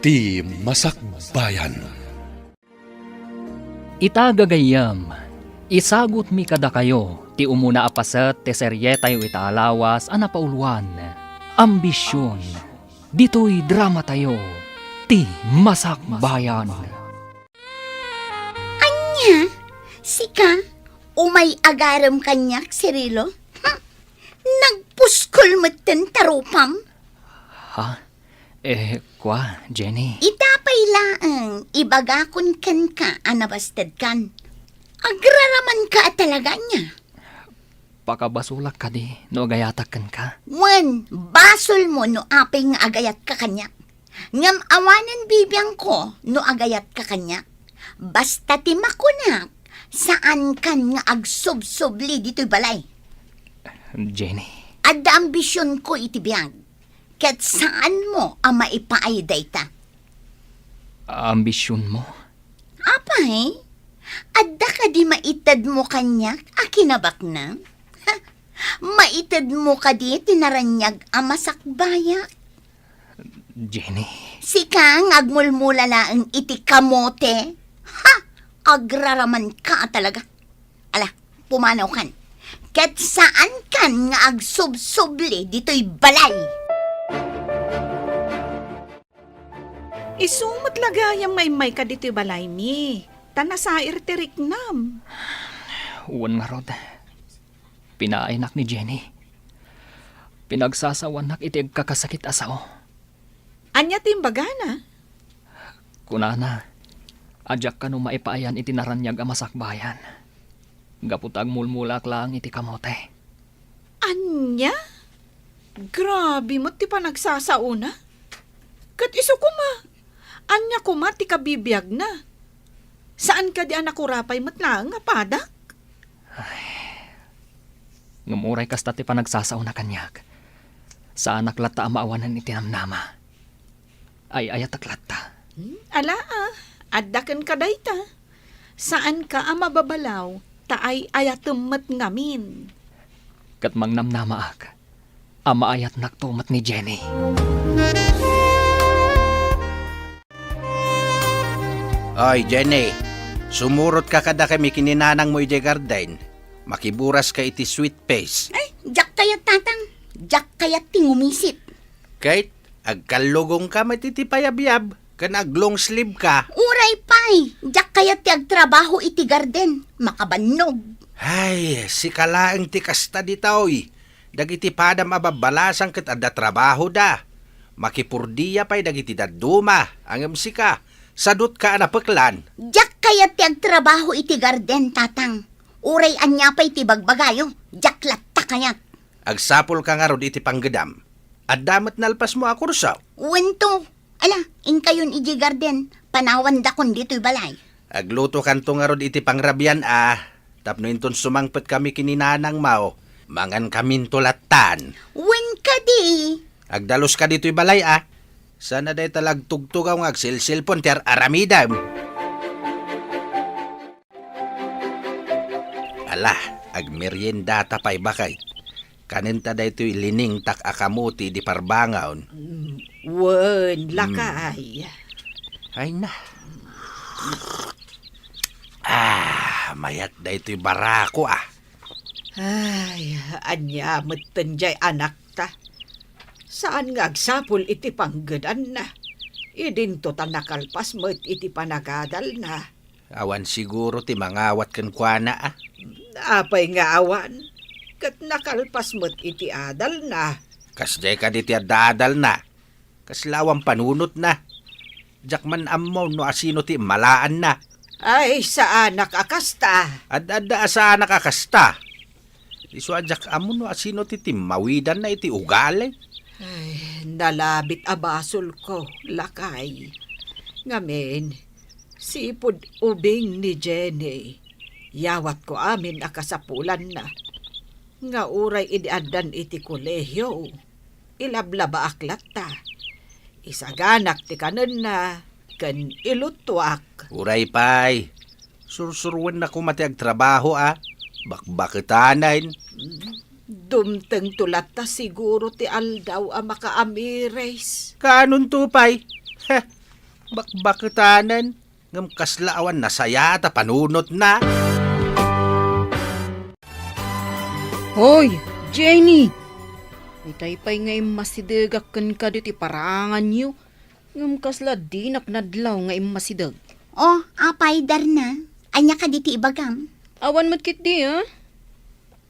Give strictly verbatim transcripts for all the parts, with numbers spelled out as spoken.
Ti Masakbayan. Ita gagayyem, isagutmi kadakayo ti umuna a paset ti serietayo ita a lawas a napauluan, Ambision. Ditoy dramatayo, Ti Masakbayan. Ania? Sika? Umay agarem kaniak, Cirilo? Hm! Nagpuskol metten ta rupam? Ha? Eh, kua, Jenny? Ita pay laeng ibagakon kenka a nabastedkan. Agraramanka a talaga ania? Pakabasolak kadi no agayatak kenka? Wen, basolmo no apay nga agayatka kaniak. Ngem awanen bibiangko no agayatka kaniak. Basta ti makunak, saankan nga agsubsubli ditoy balay. Jenny. Adda ambisionko iti biag, ket saanmo a maipaay dayta. Ambisionmo? Apay, adda kadi maitedmo kaniak a kinabaknang? Maitedmo kadi ti naraniag a masakbayak? Jenny. Sika nga agmulmula laeng iti kamote? Ha! Agraramanka a talaga. Ala, pumanawkan. Ket saankan nga agsubsubli ditoy balay. Isu met la gayam nga immayka ditoy balaymi, ta nasair ti riknam. Wen ngarud, pinaaynak ni Jenny. Pinagsasawannak iti agkakasakit a sao. Ania ti imbagana? Kunana, a diak kano maipaayan iti naraniag a masakbayan. Gapu ta agmulmulaak laeng iti kamote. Ania? Grabe met ti panagsasaona. Ket isu koma, ania koma ti kabibiagna? Saan kadi a nakurapay met laeng a padak? Ay. Ngem uray kasta ti panagsasaona kaniak, saanak latta a maawanan iti namnama. Ay-ayatek latta. Hmm, ala, ah, adda kenka dayta. Saanka a mababalaw, ta ay-ayatem met ngamin. Ket mangnamnamaak a maayatnakto met ni Jenny. Oy, Jenny, sumurotka kadakami ken ni nanangmo idiay garden. Makiburaska iti sweet face. Ay, diak kayat, Tatang. Diak kayat ti ngumisit. Ket agkallugongka met iti payabyab ken aglong sleeve ka. Uray pay, diak kayat ti agtrabaho iti garden. Makabannog. Ay, sika laeng ti kasta ditoy. Dagiti padam a babbalasang ket adda trabahoda. Makipurdia pay dagiti dadduma, ngem sika, sadutka a napeklan. Diak kayat ti agtrabaho iti garden, Tatang. Uray ania pay ti bagbagayo, diak latta kayat. Agsapulka ngarud iti panggedam. Adda met nalpasmo a kurso? Wen to. Ala, inkayon idiay garden, panawandakon ditoy balay. Aglutokanto ngarud iti pangrabian a, tapno inton sumangpetkami ken ni nanangmo, mangankaminto lattan. Wen kadi. Agdaluska ditoy balay a. Saan a dayta la agtugtugaw nga agselselpon ti ar-aramidem. Ala, agmeriendata pay, baket. Kanenta daytoy liningtak a kamote idi parbangon. Mm, wen, mm, lakay. Ay na. Ah, mayat daytoy barako, ah. Ay, ania metten diay anakta? Saan nga agsapul iti panggedanna. Idinto ta nakalpas met iti panagadalna. Awan siguro ti mangawat kenkuana, a? Apay nga awan? Ket nakalpas met iti adalna. Kasdiay kadi ti adda adalna? Kasla awan panunotna. Diak man ammo no asino ti immalaanna. Ay, saanak a kasta. Ad-adda a saanak a kasta. Isu a diak ammo no asino ti timmawidanna iti ugali. Ay, nalabit a basolko, lakay. Ngamin, sipud ubing ni Jenny, yawatko amin a kasapulanna. Nga uray idi addan iti kolehio, ilablabaak latta. Isaganak ti kanenna ken iluttuak. Uray pay, sursuroenna koma ti agtrabaho a bakbaketanen. Dumtengto latta siguro ti aldaw a makaamiris. Kaanonto pay? Heh, Bakbaketanen, ngem kasla awan nasayaat a panunotna. Hoy, Jenny! Itay pay nga immasidegak kenka ditoy paraanganyo, ngem kasla dinak nadlaw nga immasideg. Oh, apay, Darna? Ania kadi ti ibagam? Awan met ketdi, a?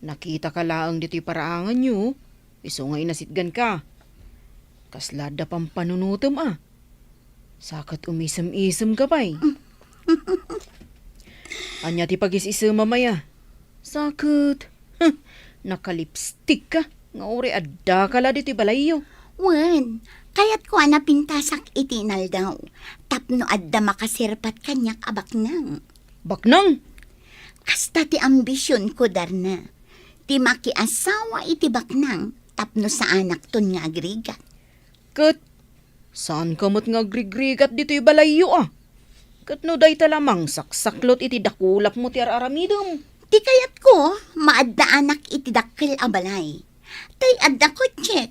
Nakitaka laeng ditoy paraanganyo, isu nga inasitganka. Kasla adda pampanunotem, a? Sa ket umisem-isemka pay. Ania ti pagis-isemam aya? Sa ket, huh, nakalipstikka nga uray addaka la ditoy balayyo. Wen, kayatko a napintasak iti inaldaw tapno adda makasirpat kaniak a baknang. Baknang? Kasta ti ambisionko, Darna. Ti makiasawa iti baknang tapno saanakton nga agrigat. Ket saanka met nga agrigrigat ditoy balayyo, a? Ket no dayta la mangsaksaklot iti dakulapmo ti ar-aramidem. Ti kayatko, maaddaanak iti dakkel a balay. Tay adda kotsek,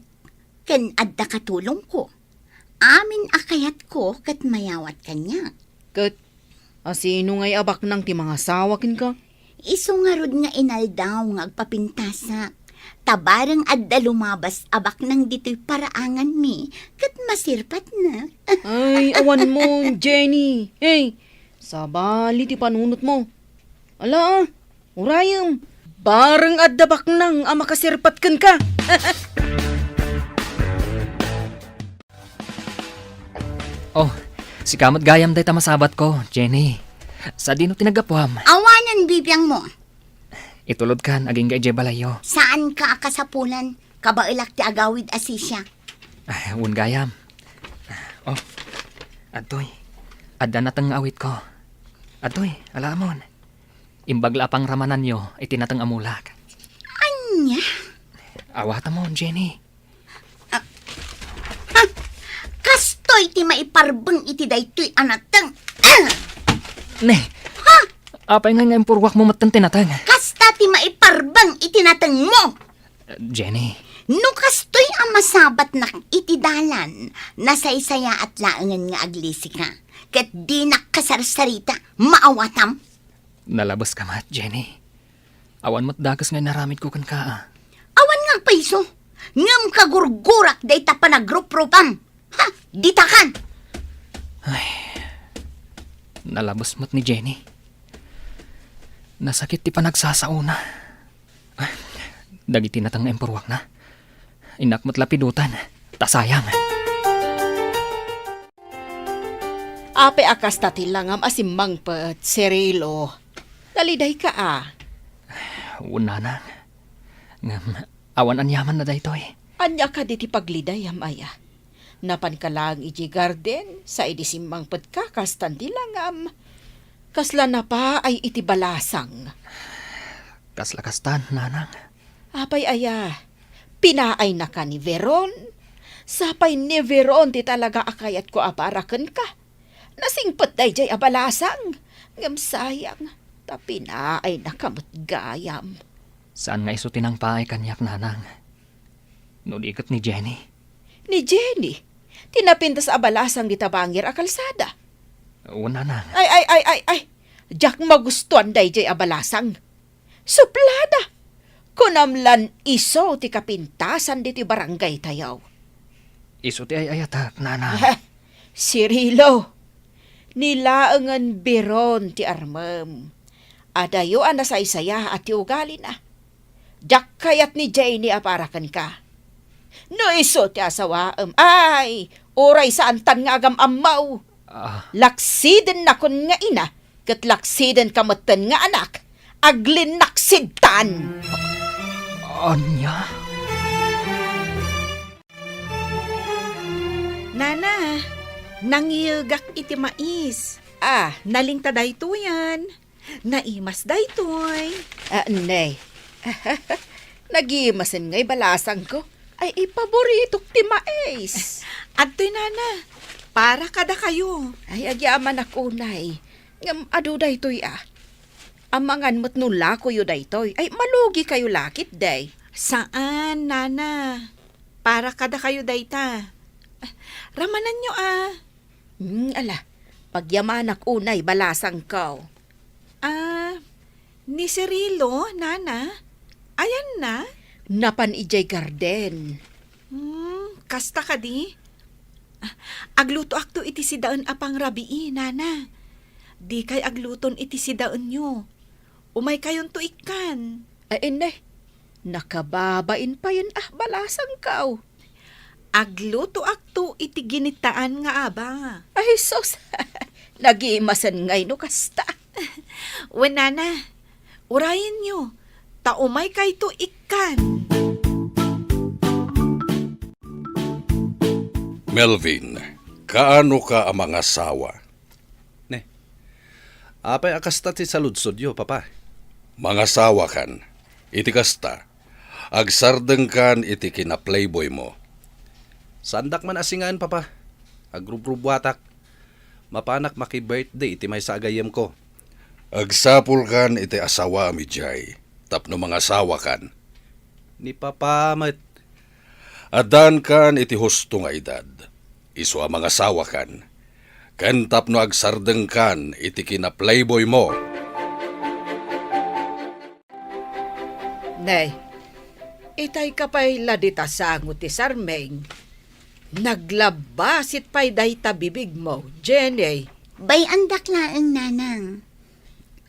ken adda katulongko. Amin a kayatko ket mayawat kaniak. Ket asino ngay a baknang ti mangasawa kenka? Isu ngarud nga inaldaw nga agpapintasak. Ta bareng adda lumabas a baknang ditoy paraanganmi, ket masirpatna. Ay, awan mo, Jenny. Hey, sabali ti panunotmo. Ala, a, urayem. Bareng adda baknang a makasirpat kenka. Oh, sika met gayam dayta masabatko, Jenny. Sadino ti naggapuam? Awanen bibiangmo. Itulodkan agingga idiay balayyo. Saanka a kasapulan. Kabaelak ti agawid a sisiak. Ah, wen gayam. Oh, adtoy. Adda nateng nga awitko. Adtoy, alaamon. Imbag la a pangramananyo iti nateng a mulak. Ania? Awatamon, Jenny. Ah, ha? Kastoy ti maiparbeng iti daytoy a nateng. Ah! Ne. Ha? Apay ngay nga impurwakmo metten ti nateng? Kasta ti maiparbeng iti natengmo. Jenny. No kastoy a masabatnak iti dalan, nasaysayaat laengen nga aglisika. Ket dinak kasarsarita, maawatam. Nalabeska met, Jenny. Awan met dakes nga inaramidko kenka, a. Awan nga agpayso, ngem kagurgurak dayta panagruprupam. Ha, ditakan! Ay, nalabes met ni Jenny. Nasakit ti panagsasaona. Dagiti nateng nga impurwakna, innak met lapidutan, ta sayang. Apay a kasta ti langam a simmangpet, Cirilo? Nalidayka a? Wen, nanang. Ngem, awan aniamanna daytoy. Ania kadi ti paglidayam aya? Napanka laeng idiay garden, sa idi simmangpetka, kastan ti langam. Kasla napaay iti balasang. Kasla kastan, nanang. Apay aya? Pinaaynaka ni Veron? Sapay ni Veron ti talaga a kayatko a para kenka. Nasingpet daydiay a balasang. Ngem sayang, ta pinaaynaka met gayam. Saan nga isu ti nangpaay kaniak, nanang. No di ket ni Jenny. Ni Jenny? Ti napintas a balasang dita bangir a kalsada? Wen, nanang. Ay, ay, ay, ay, ay! Diak magustuan daydiay a balasang. Suplada! Kunam lan isu ti kapintasan ditoy barangaytayo. Isu ti ay-ayatek, nanang. Ah, Cirilo, ni laengen Veron ti armem. Adayo a nasaysayaat ti ugalina. Diak kayat ni Jenny a para kenka. No isu ti asawaem, ay, uray saantan nga agam-ammo. Ah. Laksidennakon nga ina, ket laksidenka metten nga anak, aglinnaksidtan. Ania? Nana, nangiyegak iti mais. Ah. Nalingta daytoyen. Naimas daytoy. Ah, ne. Nagimasen ngay balasangko. Ay, ipaboritok ti mais. Adtoy, nana. Para kadakayo. Ay, agyamanak unay. Ngem adu daytoy, a. Amangan met no lakoyo daytoy. Ay, malugikayo la ketdi. Saan, nana. Para kadakayo dayta. Ramananyo, a. Hmm, ala, pagyamanak unay balasangko. Ah, ni Cirilo, nana? Ayanna? Napan idiay garden. Hmm, kasta kadi? Ah, aglutoakto iti sidaen a pangrabii, nana. Dikay agluton iti sidaenyo. Umaykayonto ikkan. Ay, inne, nakababain payen a balasangko. Aglutoakto iti ginitaan nga aba. Ay, sus! Nagimasen ngay no kasta. Wen, nana, urayenyo, ta umaykayto ikkan. Melvin, kaano ka a mangasawa? Ne. Apay a kasta ti saludsodyo, Papa? Mangasawakan. Iti kasta, agsardengkan iti kina-playboymo. Saandak man a singaen, Papa. Agrubrubuatak. Mapanak maki-birthday iti maysa a gayyemko. Agsapulkan iti asawaem idiay tapno mangasawakan. Ni Papa met. Addankan iti husto nga edad, isu a mangasawakan, ken tapno agsardengkan iti kina-playboymo. Nay, itayka pay la dita sango ti sarming. Naglabbasit pay dayta bibigmo, Jenny. Bay-andak laeng, nanang.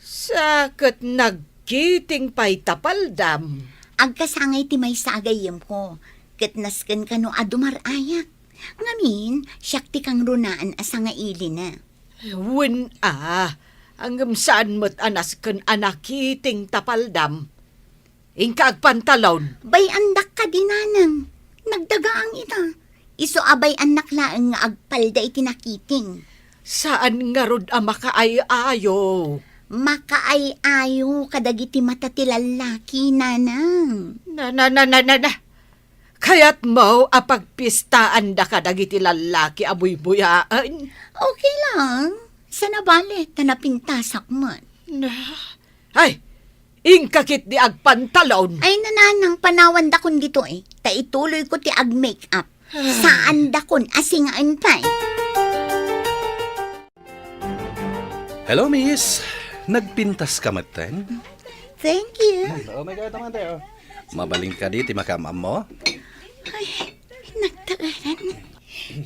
Sa ket nagkiting pay ta paldam. Agkasangay ti maysa a gayyemko, ket nasken kano a dumar-ayak. Ngamin, siak ti kangrunaan a sangailina. Wen a, ngem saan met a nasken a nakiting ta paldam. Inka agpantalon. Bay-andak kadi, nanang. Nagdagaang ita. Isu a bay-annak laeng nga agpalda iti nakiting. Saan ngarud a makaay-ayo? Makaay-ayo kadagiti mata ti lallaki, nanang. Na, na, na, na, na, na. Kayatmo a pagpistaanda kadagiti lallaki a buybuyaen? Okay lang. Saan a bale, ta napintasak met. Na, ay, inka ketdi agpantalon. Ay, nanang, panawandakon ditoy, ta ituloyko ti ag-make up. Saandakon a singaen pay. Hello, miss. Nagpintas ka metten? Thank you. Oh my God, naman tayo. Mabalin kadi ti makaam-ammo? Ay, nagtaaran.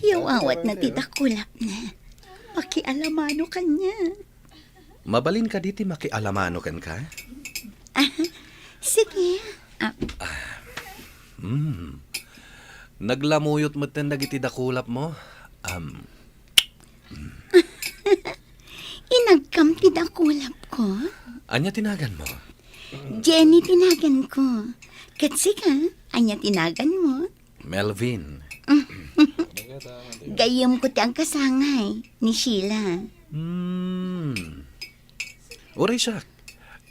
Yawawat na ti dakulap na. Makialamano kanya. Mabalin kadi ti makialamano kenka? Ah, sige. Ah. Hmm. Naglamuyot metten dagiti dakulapmo. Am. Inagkam ti dakulapko? Ania ti naganmo? Jenny ti naganko. Ket sika, ania ti naganmo? Melvin. Gayyemko ti agkasangay, ni Sheila. Hmm. Uray siak,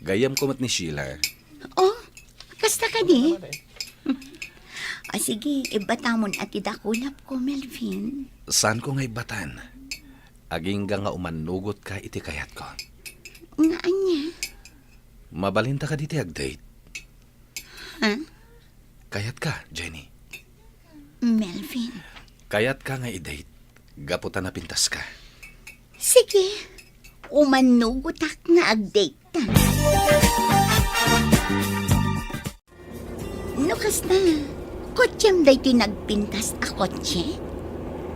gayyemko met ni Sheila. Oh, kasta kadi? O sige, ibbatamon a ti dakulapko, Melvin. Saanko nga ibbatan? Agingga nga umannugotka iti kayatko. Nga ania? Mabalinta kadi ti ag-date? Ha? Kayatka, Jenny? Melvin. Kayatka nga i-date, gapu ta napintaska. Sige, umannugotak nga ag-date ta. No kasta, kotsem daytoy nagpintas a kotse?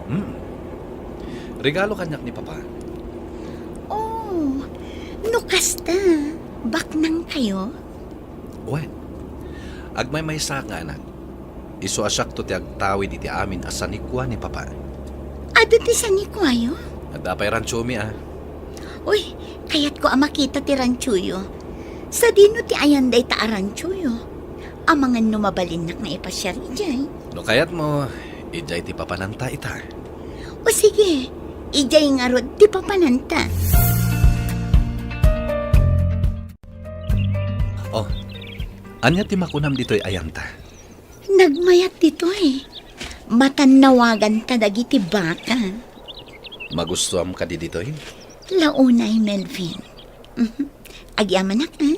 Hmm. Regalo kaniak ni Papa. Oh, no kasta, baknang kayo? Wen, agmaymaysaak nga anak. Isu a siakto ti agtawid iti amin a sanikua ni Papa. Adu ti sanikuayo? Adda pay ranchomi a. Uy, kayatko a makita ti ranchoyo. Sadino ti ayan dayta a ranchoyo? Amangan no mabalinnak nga ipasiar idiay. No kayatmo, idiay ti papananta ita. O sige, idiay ngarud ti papananta. Oh, ania ti makunam ditoy ayanta? Nagmayat ditoy. Matannawaganta dagiti baka. Magustuam kadi ditoy? Launay, Melvin. Mhm. Agyamanak, ha?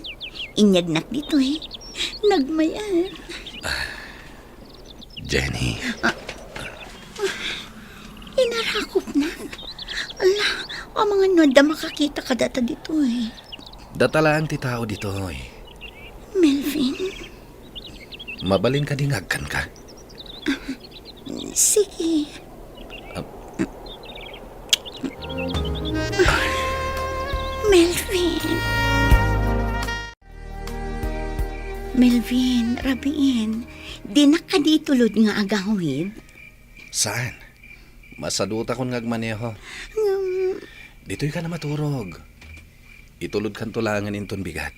Inyegnak ditoy. Nagmayat. Jenny. Ah, ah, inarakopna. Ala, amangan no adda makakita kadata ditoy. Data laeng ti tao ditoy. Melvin? Mabalin kadi nga agkanka? Sige. Ah. Melvin. Melvin, rabiin, dinak kadi itulod nga agawid? Saan? Masadutakon nga agmaneho. Ngem, ditoy ka na maturog. Itulodkanto laengen inton bigat.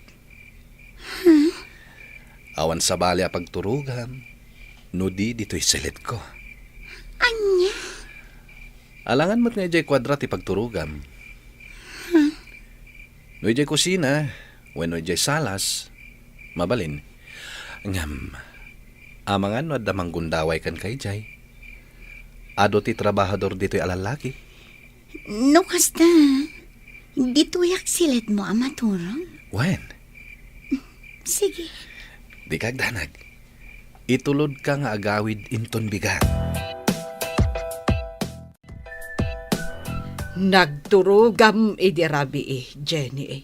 Huh? Awan sabali a pagturogam, no di ditoy silidko. Ania? Alangan met nga idiay kuadra ti pagturogam. Huh? No idiay kusina, wenno idiay salas, mabalin. Ngem, amangan no adda manggundaway kenka idiay? Adu ti trabahador ditoy a lallaki. No kasta, ditoyak silidmo a maturog? Wen. Sige. Dika agdanag. Itulodka nga agawid inton bigat. Nagturogam idi rabii, Jenny.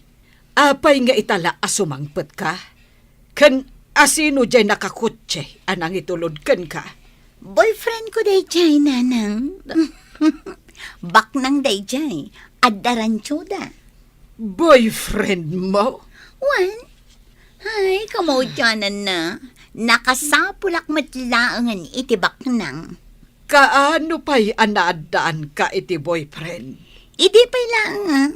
Apay nga itala a sumangpetka? Ken asino diay nakakotse a nangitulod kenka? Boyfriend ko daydiay, Nanang. Baknang daydiay. Adda ranchoda. Boyfriend mo? Wen. Ay, kamaudiananna. Nakasapulak met laengen iti baknang. Kaano pay a naaddaanka iti boyfriend? Idi pay laeng, ah.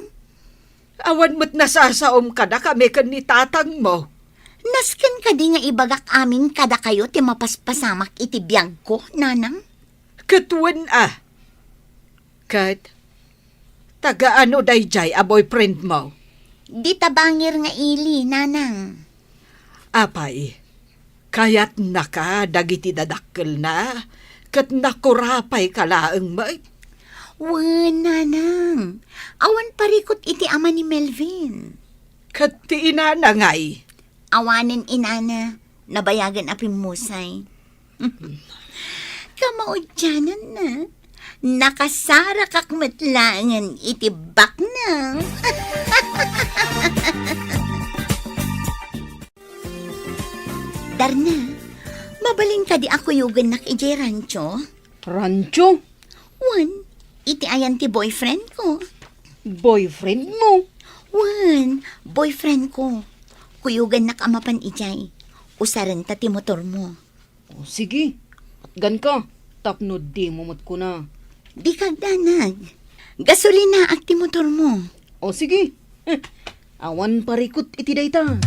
Awan met nasasaom kadakami ken ni tatangmo. Nasken kadi nga ibagak amin kadakayo ti mapaspasamak iti biagko, Nanang? Ket wen a. Ket taga-ano daydiay a boyfriendmo? Di tabangir nga ili, Nanang. Apay, kayatnaka dagiti dadakkelna, ket nakurapayka laeng met? Wen, Nanang. Awan parikut iti ama ni Melvin. Ket ti inana ngay? Awanen inana, nabayagen a pimmusay. Kamaudiananna, nakasarakak met laengen iti baknang. Darna, mabalin kadi a kuyogennak idiay rancho? Rancho? Wen, iti ayan ti boyfriend ko. Boyfriend mo? Wen, boyfriend ko. Kuyogennak a mapan idiay. Usarenta ti motor mo. O, sige. Atganka, tapno dimo met kuna. Dika agdanag. Gasolinaak ti motor mo. O, sige. Eh, awan parikut iti dayta.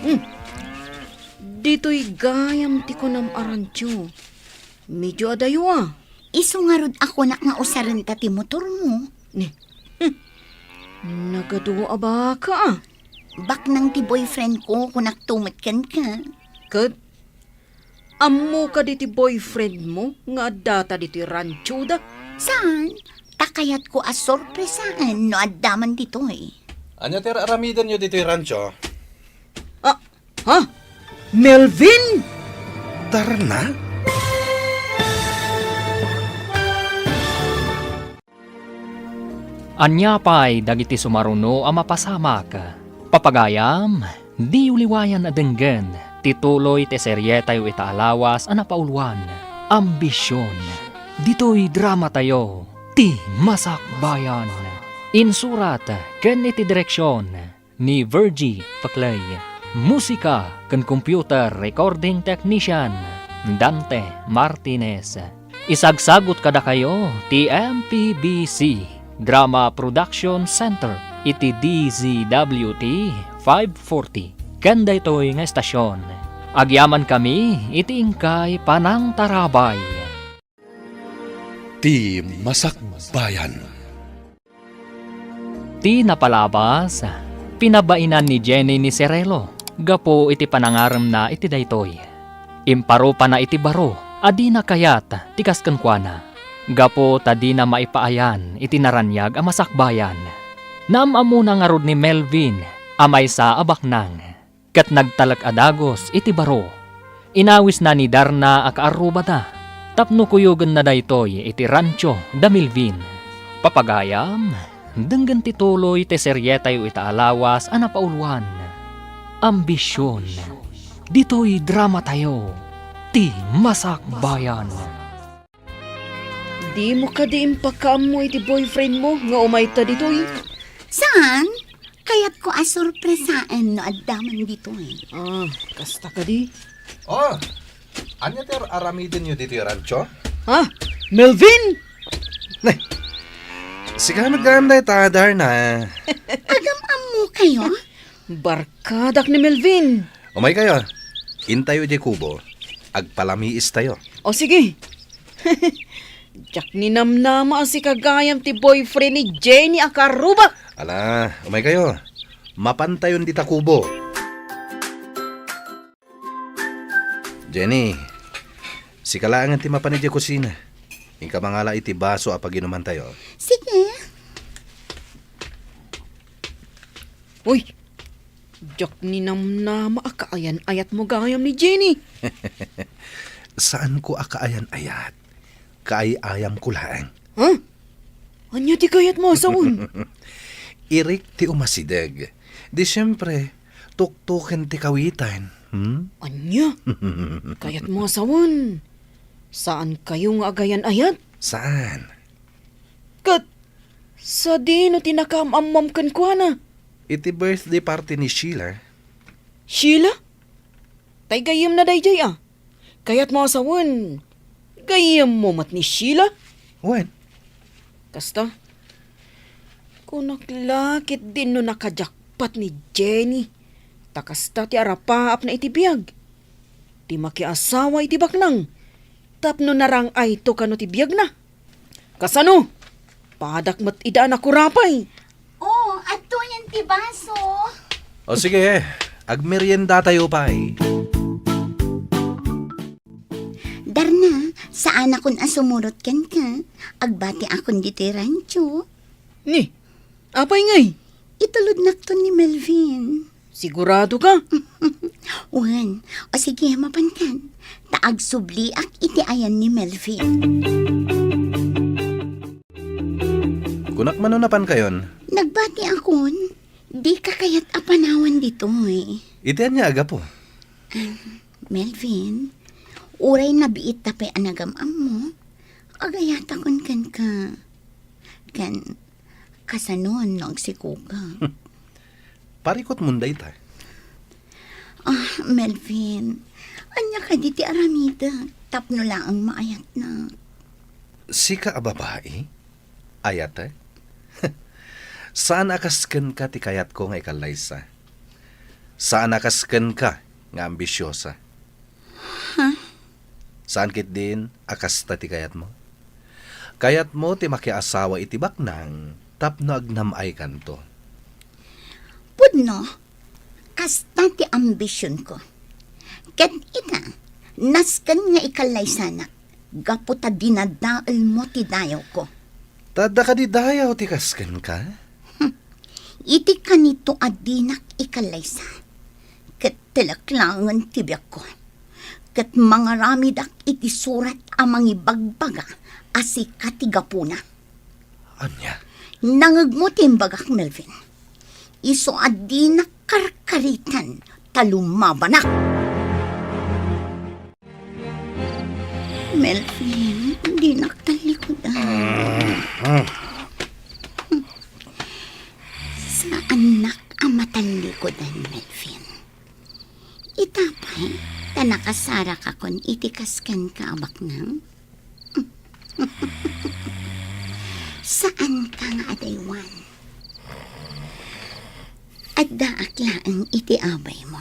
Hmm. Ditoy gayam ti kunam a rancho. Medyo adayo a. Isu ngarud a kunak nga usarenta ti motor mo. Ni, hmm. Nagadu a baka a. Baknang ti boyfriend ko, kunakto met kenka. Ket, ammo kadi ti boyfriend mo nga addata ditoy ranchoda? Saan? Ta kayatko a sorpresaen no adda man ditoy. Ania ti ar-aramidenyo ditoy rancho? Ah, ha? Melvin? Darna? Ania pay dagiti sumaruno a mapasamak? Papagayam, diyo liwayan a denggen ti tuloy ti serietayo ita a lawas a napauluan, Ambision. Ditoy dramatayo, Ti Masakbayan. Insurat ken iti direksion ni Virgie Paclay. Musika ken computer recording technician, Dante Martinez. Isagsagut kadakayo ti M P B C Drama Production Center iti D Z W T five forty. Ken daytoy nga estasion, agyamankami iti inkay panangtarabay. Ti Masakbayan. Ti napalabas, pinabainan ni Jenny ni Cirelo gapu iti panangaremna iti daytoy. Imparupana iti baro a dina kayat ti kas kenkuana, gapu ta dina maipaayan iti naraniag a masakbayan. Naam-ammona ngarud ni Melvin a maysa a baknang. Ket nagtalek a dagus iti baro. Inawisna ni Darna a kaarrubada, Tapno kuyogenna daytoy iti rancho da Melvin. Papagayam, denggen ti tuloy ti serietayo ita a lawas a napauluan, Ambision. Ditoy dramatayo, ti Masakbayan. Dimo kadi impakaammo iti boyfriend mo nga umayta ditoy? Saan? Kayatko a sorpresaen no adda man ditoy. Ah, kasta kadi? Oh, ania ti ar-, aramidenyo ditoy rancho? Ha? Melvin? Nay, sika met gayam dayta, Darna. Agam-ammo kayo? Barkadak ni Melvin. Umay kayo. Intayo idiay kubo. Agpalamiis tayo. O sige. Diak ninamnama a sika gayam ti boyfriend ni Jenny a karubak. Ala, umay kayo. Mapantayon dita kubo. Jenny, sika laengen ti mapan idiay kusina. Inka mangala iti baso a paginumantayo. Sige. Uy, diak ninamnama a kaayan-ayatmo gayam ni Jenny. Saanko a kaayan-ayat. Kaay-ayamko laeng. Ha? Ania ti kayatmo a sawen? Irik ti umasideg. Di siempre, tuktuken ti kawitan. Hmm? Ania? Kayatmo a sawen? Saan kayo nga agayan-ayat? Saan? Ket sadino ti nakaam-ammoam kenkuana? Iti birthday party ni Sheila. Sheila? Tay gayyemna daydiay a. Kayatmo a sawen, gayyemmo met ni Sheila? Wen. Kasta, kunak la ketdin no nakajakpat ni Jenny. Ta kasta ti arapaapna iti biag. Ti makiasawa iti baknang. Tapno narang-ayto kano ti biagna. Kasano? Padak met ida a nakurapay. Oh, adtoyen ti baso. O sige, agmeriendatayo pay. Darna, saanakon a sumurot kenka. Agbatiakon ditoy rancho. Ni, apay ngay? Itulodnakton ni Melvin. Sigurado ka? Wen, o sige, mapankan. Ta agsubliak iti ayan ni Melvin. Kunak mano napankayon? Nagbatiakon, dika kayat a panawan ditoy. Iti ania a gapu? Ah, Melvin, uray nabiitta pay a nagam-ammo, agayatakon kenka. Ken, kasano no agsikoka? Parikutmon dayta. Ah, Melvin, ania kadi ti aramidek tapno laeng maayatnak? Sika a babai? Ayatek? Saan a kas kenka ti kayatko nga ikallaysa. Saan a kas kenka nga ambisiosa. Ha? Saan ketdin a kasta ti kayatmo? Kayatmo ti makiasawa iti baknang tapno agnam-aykanto. Pudno, kasta ti ambisionko. Ket ita, nasken nga ikallaysanak gapu ta dinadaelmo ti dayawko. Ta adda kadi dayaw ti kas kenka? Hmm. Iti kanito a dinak ikallaysa, ket telek laengen ti biagko. Ket mangaramidak iti surat a mangibagbaga a sika ti gapuna. Ania? Nangegmo ti imbagak, Melvin. Isu a dinak karkaritan ta lumabanak. Melvin, dinak tallikudan. Saannak a matallikudan, Melvin. Ita pay, ta nakasarakakon iti kas kenka a baknang. Saanka nga adaywan. Addaak laeng iti abaymo.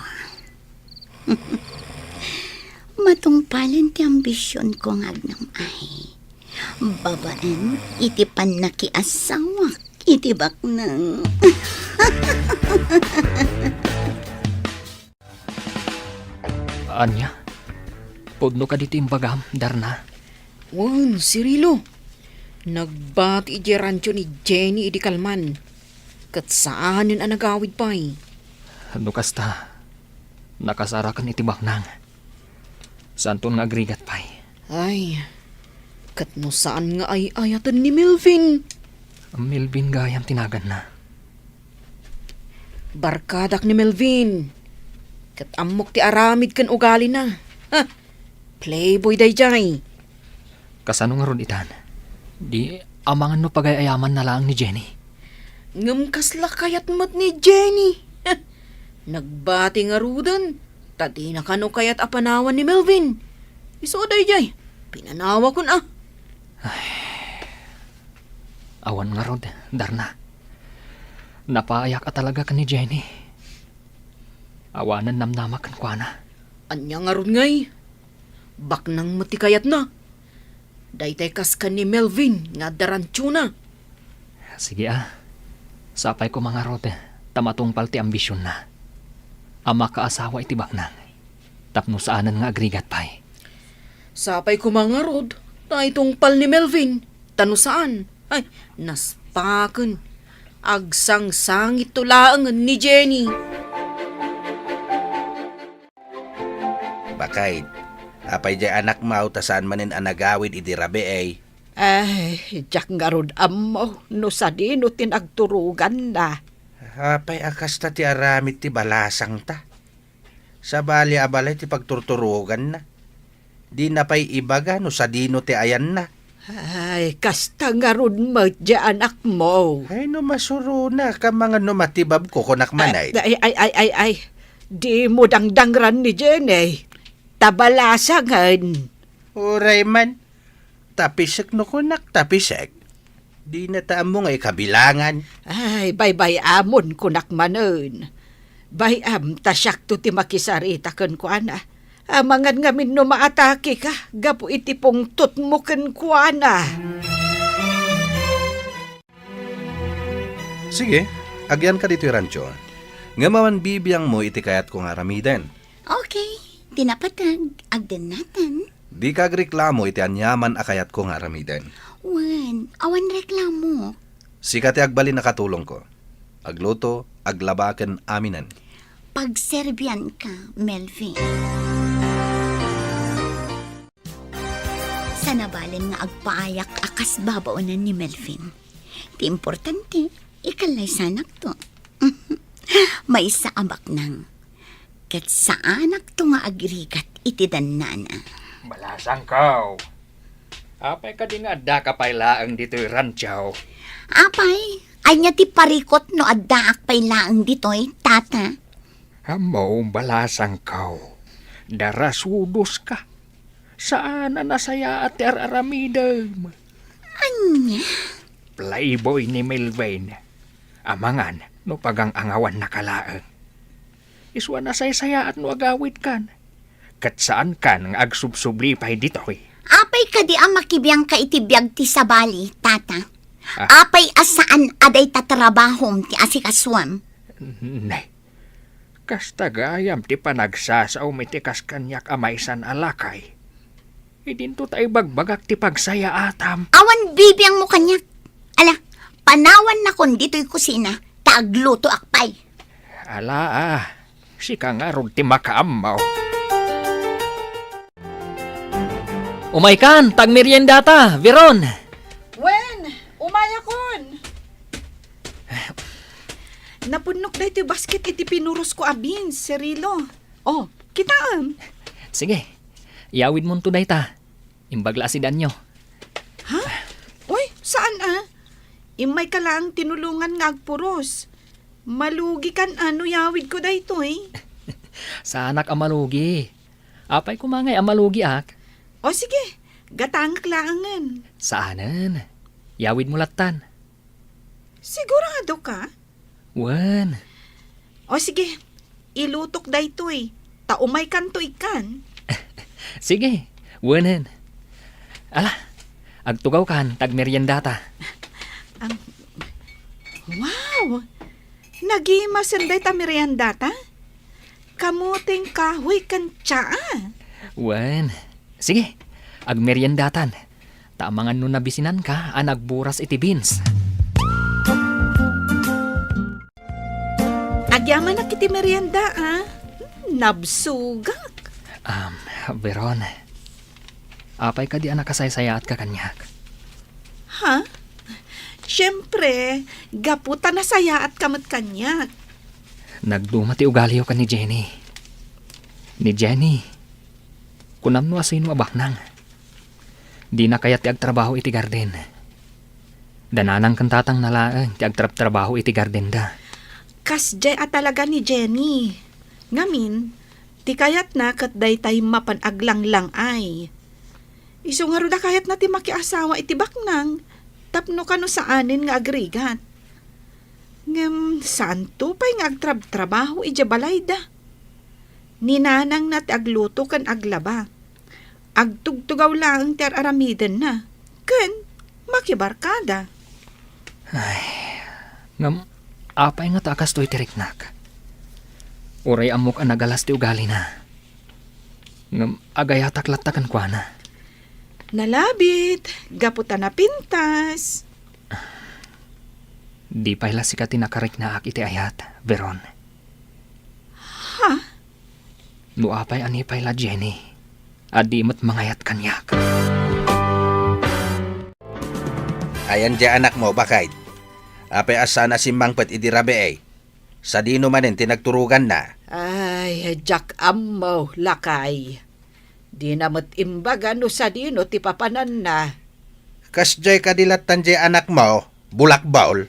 Matungpalen ti ambisionko nga agnam-ay babaen iti pannakiasawak iti baknang. Ania? Pudno kadi ti imbagam, Darna? Wen, Cirilo. Nagbati idiay rancho ni Jenny idi kalman. Ket saanen a nagawid pay. No kasta, nakasaraken iti baknang. Saanton nga agrigat pay. Ay, Ket no saan nga ay-ayaten ni Melvin? Melvin gayam ti naganna. Barkadak ni Melvin. Ket ammok ti aramid ken ugalina. Ha! Playboy daydiay. Kasano ngarud itan? Di amangan no pagay-ayamanna laeng ni Jenny. Ngem kasla kayat met ni Jenny. Nagbati ngaruden, ta dina kano kayat a panawan ni Melvin. Isu daydiay, pinanawakon a. Ay. Awan ngarud, Darna. Napayak a talaga ken ni Jenny. Awanen namnamak kenkuana. Ania ngarud ngay? Baknang met ti kayatna. Daytay kas ken ni Melvin nga adda rantiona. Sige a. Sapay koma ngarud ta matungpal ti ambisionna a makaasawa iti baknang tapno saanen nga agrigat pay. Sapay koma ngarud ta itungpal ni Melvin ta no saan, ay, naspaken. Agsangsangitto laengen ni Jenny. Bakay, apay diay anakmo ta saan manen a nagawid idi rabii? Ay, diak ngarud ammo no sadino ti nagturoganna. Apay a kasta ti aramid ti balasangta? Sabali a balay ti pagturturoganna. Dina pay ibaga no sadino ti ayanna. Ay, kasta ngarud met diay anakmo. Ay, no masurona, kamangan no matibabko, kunak manen. Ay, ay, ay, ay, ay. Dimo dangdangran ni Jenny. Ta balasangen. Uray man. Tapisek no kunak, tapisek. Dina ta ammo nga ikabilangan. Ay, baybay-amon kunak manen. Bay-am ta siakto ti makisarita kenkuana. Amangan ngamin no maatakeka gapu iti pungtotmo kenkuana. Sige, agyanka ditoy rancho. Ngem awan bibiangmo iti kayatko nga aramiden. Okay, ti napateg, agdennatan. Dika agreklamo iti aniaman a kayatko nga aramiden. Wen, awan reklamo. Sika ti agbalin a katulongko. Agluto, aglaba ken aminen. Pagserbianka, Melvin. Sanabalen nga agpaayak a kas babaonen ni Melvin. Ti importante, ikallaysanakto. Maysa a baknang. Ket saanakto nga agrigat iti dannana. Balasangko. Apay kadi nga addaka pay laeng ditoy rancho? Apay, ania ti parikut no addaak pay laeng ditoy, tata? Ammo, balasangko. Darasudoska. Saan a nasayaat ti ar-aramidem. Ania? Playboy ni Melvin. Amangan no pagang-angawannaka laeng. Isu a nasaysayaat no agawidkan. Ket saankan nga agsubsubli pay ditoy. Apay kadi a makibiangka iti biag ti sabali, tata? Ah. Apay a saan a dayta trabahom ti asikasuem? Ne. Kasta gayam ti panagsasaom iti kas kaniak a maysan a lakay. Idinto ta ibagbagak ti pagsayaatam. Awan bibiangmo kaniak. Ala, panawannakon ditoy kusina, ta aglutoak pay. Ala, ah, sika ngarud ti makaammo. Umaykan, ta agmeriendata, Veron. Wen, umayakon. Napunnok daytoy basket iti pinurosko a beans, Cirilo. Oh, kitaem. Sige, iyawidmonto dayta. Imbag la a sidanyo. Ha? Uy, saan a? Immayka laeng tinulongan nga agpuros. Malugikan a no iyawidko daytoy. Saanak a malugi. Apay koma ngay a malugiak? O sige, gatangek laengen. Saanen. Iyawidmo lattan. Siguradoka? Wen. O sige, ilutok daytoy, ta umaykanto ikkan. Sige, wenen. Ala, agtugawkan, ta agmeriendata. Ang, wow! Nagimasen dayta meriendata? Kamoteng kahoy ken tsaa? Wen. Sige, agmeriendatan. Ta amangan no nabisinanka a nagburas iti beans. Agyamanak iti merienda, a. Hmm, nabsogak. Um, Veron, Apay kadi a nakasaysayaatka kaniak? Ha? Siempre, gapu ta nasayaatka met kaniak. Nagduma ti ugaliyo ken ni Jenny. Ni Jenny, kunam no asino a baknang. Dina kayat ti agtrabaho iti garden. Da nanang ken tatangna laeng ti agtrabtrabaho iti gardenda. Kasdiay a talaga ni Jenny. Ngamin, ti kayatna ket daytay mapan aglanglang-ay. Isu ngarud a kayatna ti makiasawa iti baknang tapno kano saanen nga agrigat. Ngem saanto pay nga agtrabtrabaho idiay balayda. Ni nanangna ti agluto ken aglaba. Agtugtugaw laeng ti ar-aramidenna ken makibarkada. Ay, ngem apay ngata a kastoy ti riknak? Uray ammok a nagalas ti ugalina. Ngem agayatak latta kenkuana. Nalabit, gapu ta napintas. Di pay la sika ti nakariknaak iti ayat, Veron. Ha? No apay a ni pay la Jenny, a di met mangayat kaniak. Ayan diay anakmo, baket? Apay a saan a simmangpet idi rabii? Sadino manen ti nagturoganna? Ay, diak ammo, lakay. Dina met imbaga no sadino ti papananna. Kasdiay kadi lattan diay anakmo, bulakbol?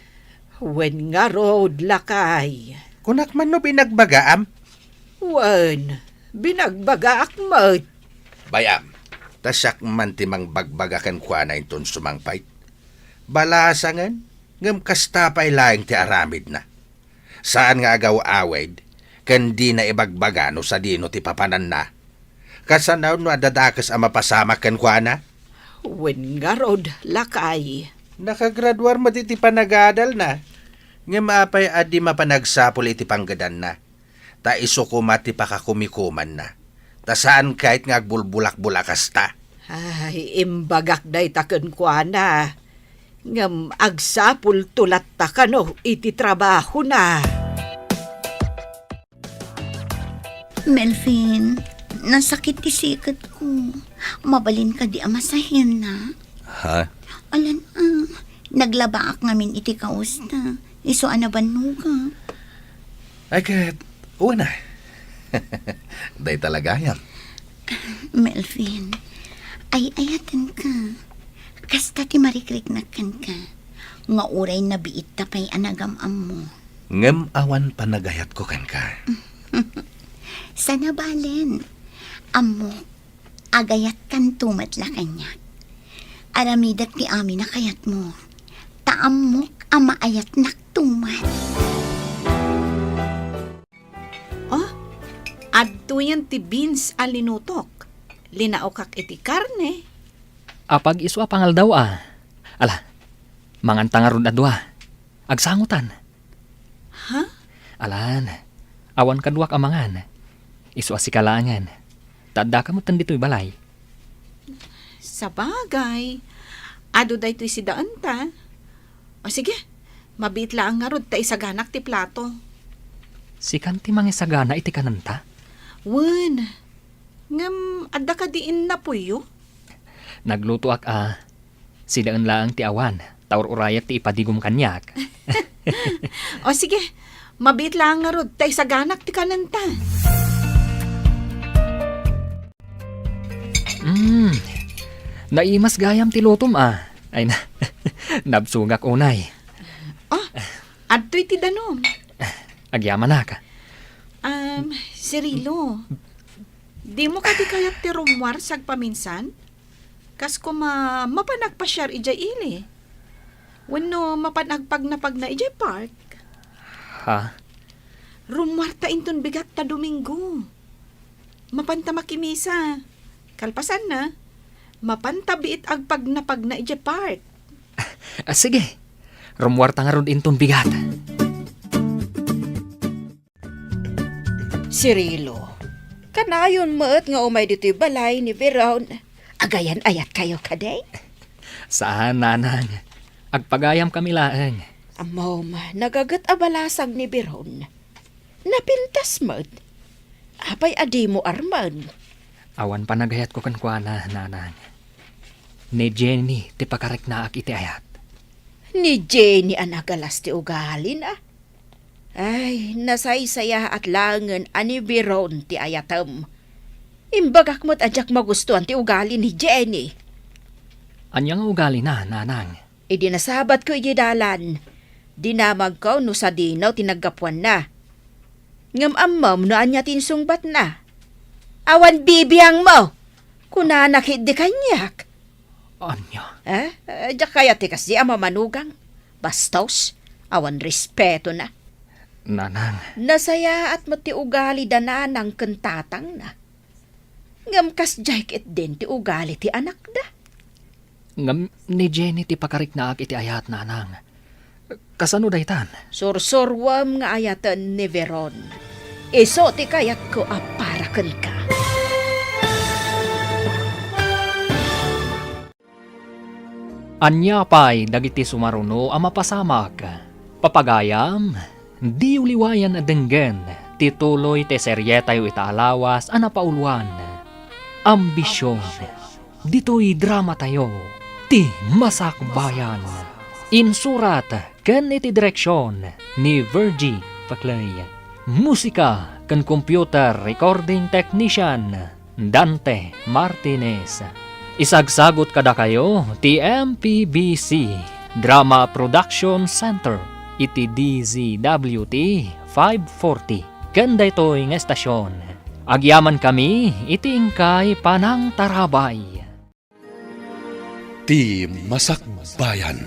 Wen ngarud, lakay. Kunak man no binagbagaam? Wen, binagbagaak met. Bay-am, ta siak man ti mangbagbaga kenkuana inton sumangpet. Balasangen, ngem kasta pay laeng ti aramidna. Saan nga agaw-awid, ken dina ibagbaga no sadino ti papananna. Kasano no adda dakes a mapasamak kenkuana? Wen ngarud, lakay. Nakagraduar met iti panagadalna. Ngem apay a di mapan agsapul iti panggedanna? Ta isu koma ti pakakumikumanna. Ta saan ket nga agbulbulakbol a kasta. Ay, imbagak dayta kenkuana. Ngem agsapulto latta kano iti trabahona. Melvin, nasakit ti siketko. Mabalin kadi a masahenna? Ha? Alan, ah, naglabaak ngamin iti kaosta. Isu a nabannogak. Ay ket, wen a. Dayta la gayam. Melvin, ay-ayatenka. Kasta ti marikriknak kenka, nga uray nabiitta pay a nagam-ammo. Ngem awan panagayatko kenka. Saan a balen. Ammok, agayatkanto met la kaniak. Aramidek ti amin a kayatmo. Ta ammok a maayatnakto met. Oh, adtoyen ti beans a linutok. Linaokak iti karne. Apag-isu a pangaldaw a. Ala, manganta ngarud a dua. Agsangotan. Ha? Alan, awan kaduak a mangan. Isu a sika laengen. Ta addaka metten ditoy balay. Sabagay, adu daytoy sidaenta. O sige, mabiit laeng ngarud ta isaganak ti plato. Sikan ti mangisagana iti kanenta? Wen, ngem adda kadi innapoyyo? Naglutoak a, sidaen laeng ti awan, ta ur-urayak ti ipadigom kaniak. O sige, mabiit laeng ngarud ta isaganak ti kanenta. Mm. Naimas gayam ti lutom a. Ay na. Nabsogak unay. Oh, adtoy ti danum. Agyamanak. Um, Cirilo, dimo kadi kayat ti rummuar sagpaminsan? Kas koma mapan agpasiar idiay ili? Wenno mapan agpagnapagna idiay park? Ha? Rummuarta inton bigat ta Domingo. Mapanta makimisa. Kalpasanna, mapanta biit agpagnapagna idiay park. Ah, sige. Rummuarta ngarud inton bigat. Cirilo, kanayon met nga umay ditoy balay ni Veron. Agayan-ayatkayo kadi? Saan, nanang. Agpagayamkami laeng. Ammom, nagaget a balasang ni Veron. Napintas met. Apay a dimo armen? Awan panagayatko kenkuana, nanang. Ni Jenny ti pakariknaak iti ayat. Ni Jenny a nagalas ti ugalina. Ay, nasaysayaat laengen a ni Veron ti ayatem. Imbagak met a diak magustuan ti ugali ni Jenny. Ania nga ugalina, nanang? Idi nasabatko idiay dalan, dinamagko no sadino ti naggapuanna. Ngem ammom no ania ti insungbatna? Awan bibiangmo! Kunana ketdi kaniak. Ania? Eh, eh, diak kayat ti kasdi a mamanugang. Bastos, awan respetona. Nanang. Nasayaat met ti ugali da nanang ken tatangna. Ngem kasdiay ketdin ti ugali ti anakda. Ngem ni Jenny ti pakariknaak iti ayat, nanang. Kasano daytan? Sursuruem nga ayaten ni Veron. Isu ti kayatko a para kenka. Ania pay dagiti sumaruno a mapasamak? Papagayam, diyo liwayan a denggen ti tuloy ti serietayo ita a lawas a napauluan, Ambision. Ditoy dramatayo, Ti Masakbayan. Insurat ken iti direksion ni Virgie Paclay. Musika ken computer recording technician, Dante Martinez. Isagsagut kadakayo ti M P B C Drama Production Center iti D Z W T five forty ken daytoy nga estasion. Agyamankami iti inkay panangtarabay. Ti Masakbayan.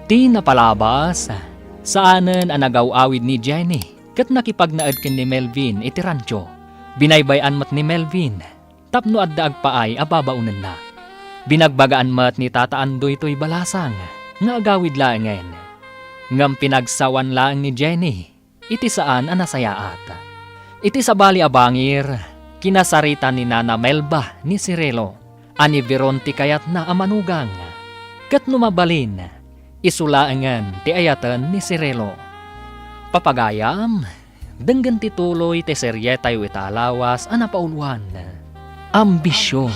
Ti napalabas, saanen a nagaw-awid ni Jenny ket nakipagnaed ken ni Melvin iti rancho. Binaybay-an met ni Melvin tapno adda agpaay a babaonenna. Binagbagaan met ni Tata Andoy toy balasang nga agawid laengen. Ngem pinagsawan laeng ni Jenny iti saan a nasayaat. Iti sabali a bangir, kinasarita ni Nana Melba ni Cirilo a ni Veron ti kayatna a manugang. Ket no mabalin, isu laengen ti ayaten ni Cirilo. Papagayam, denggen ti tuloy ti serietayo ita a lawas a napauluan, Ambision.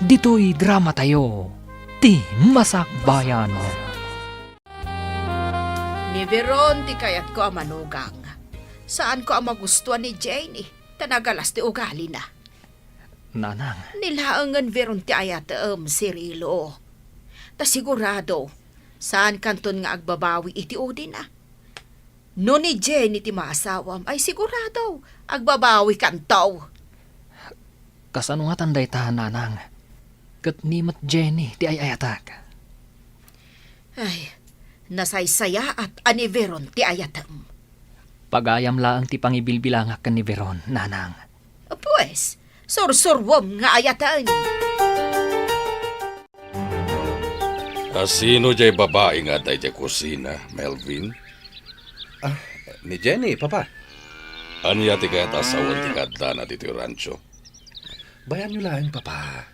Ditoy dramatayo, Ti Masakbayan. Ni Veron ti kayatko a manugang. Saanko a magustuan ni Jenny, ta nagalas ti ugalina. Nanang. Ni laengen Veron ti ayatem, Cirilo. Ta sigurado, saankanton nga agbabawi iti udina. No ni Jenny ti maasawam, ay sigurado, agbabawikanto. Kasano ngatan dayta, nanang? Ket ni met Jenny ti ay-ayatak. Ay, nasaysayaat a ni Veron ti ayatem. Pagayam laeng ti pangibilbilangak ken ni Veron, nanang. Pues, sursuruem nga ayaten. A sino jay babai nga adda idiay kusina, Melvin? Ah, ni Jenny, Papa. Ania ti kayat a sawen ti kaaddana ditoy rancho? Bayanyo laeng, Papa.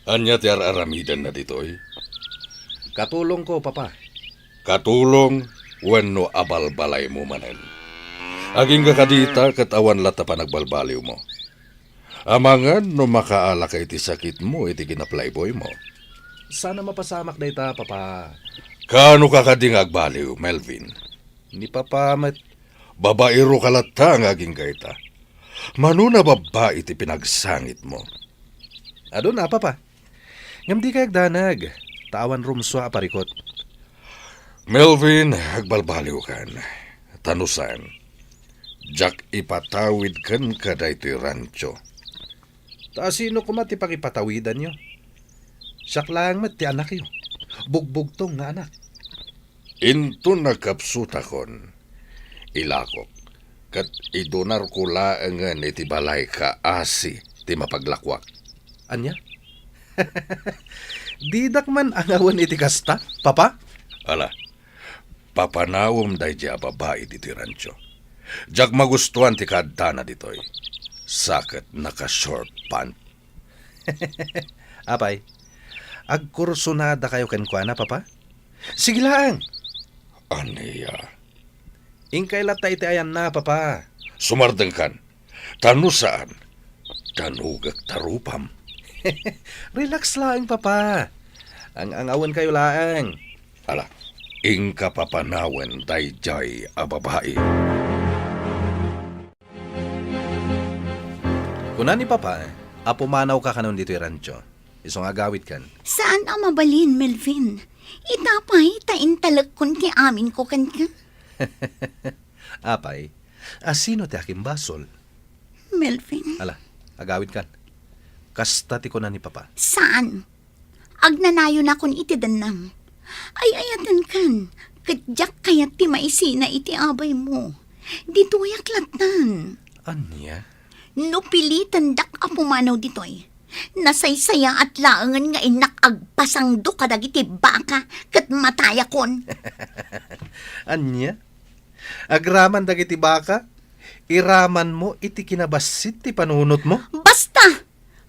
Ania ti ar-aramidenna ditoy? Katulongko, Papa. Katulong wenno abalbalaymo manen? Agingga kadita ket awan latta panagbalbaliwmo. Amangan no makaalaka iti sakitmo iti kinaplayboymo. Saan a mapasamak dayta, Papa. Kaano ka kadi nga agbaliw, Melvin? Ni Papa met. Babaero ka latta nga agingga ita. Mano a babbai ti pinagsangitmo? Aduna, Papa. Ngem dika agdanag, ta awan rumsua a parikut. Melvin, agbalbaliwkan. Ta no saan, diak ipatawid kenka daytoy rancho. Ta asino koma ti pangipatawidanyo? Siak laeng met ti anakyo. Bugbugtong nga anak. Inton nagkapsutakon, ilakok, ket idunarko laengen iti balay kaasi ti mapaglakuak. Ania? Didak man angawen iti kasta, Papa? Ala, papanawem daydiay a babai ditoy rancho. Diak magustuan ti kaaddana ditoy. Sa ket naka-short pant. Apay, agkursunadakayo kenkuana, Papa? Sige laeng. Ania? Inkay latta iti ayanna, Papa. Sumardengkan. Ta no saan, danugek ta rupam. Relax laeng, Papa. Ang-angawenkayo laeng. Ala, inka papanawen daydiay a babai. Kuna ni Papa a pumanawka kanon ditoy rancho, isu nga agawidkan. Saan a mabalin, Melvin. Ita pay ta intalekkon ti aminko kenka. Apay, a sino ti akimbasol? Melvin. Ala, agawidkan. Kasta ti kuna ni Papa. Saan? Agnanayonakon iti dennam. Ay-ayatenkan, ket diak kayat ti maisina iti abaymo. Ditoyak lattan. Ania? No pilitendak a pumanaw ditoy, nasaysayaat laengen nga innak agpasangdo kadagiti baka ket matayakon. Ania? Agraman dagiti baka? Iramanmo iti kinabassit ti panunotmo? Basta!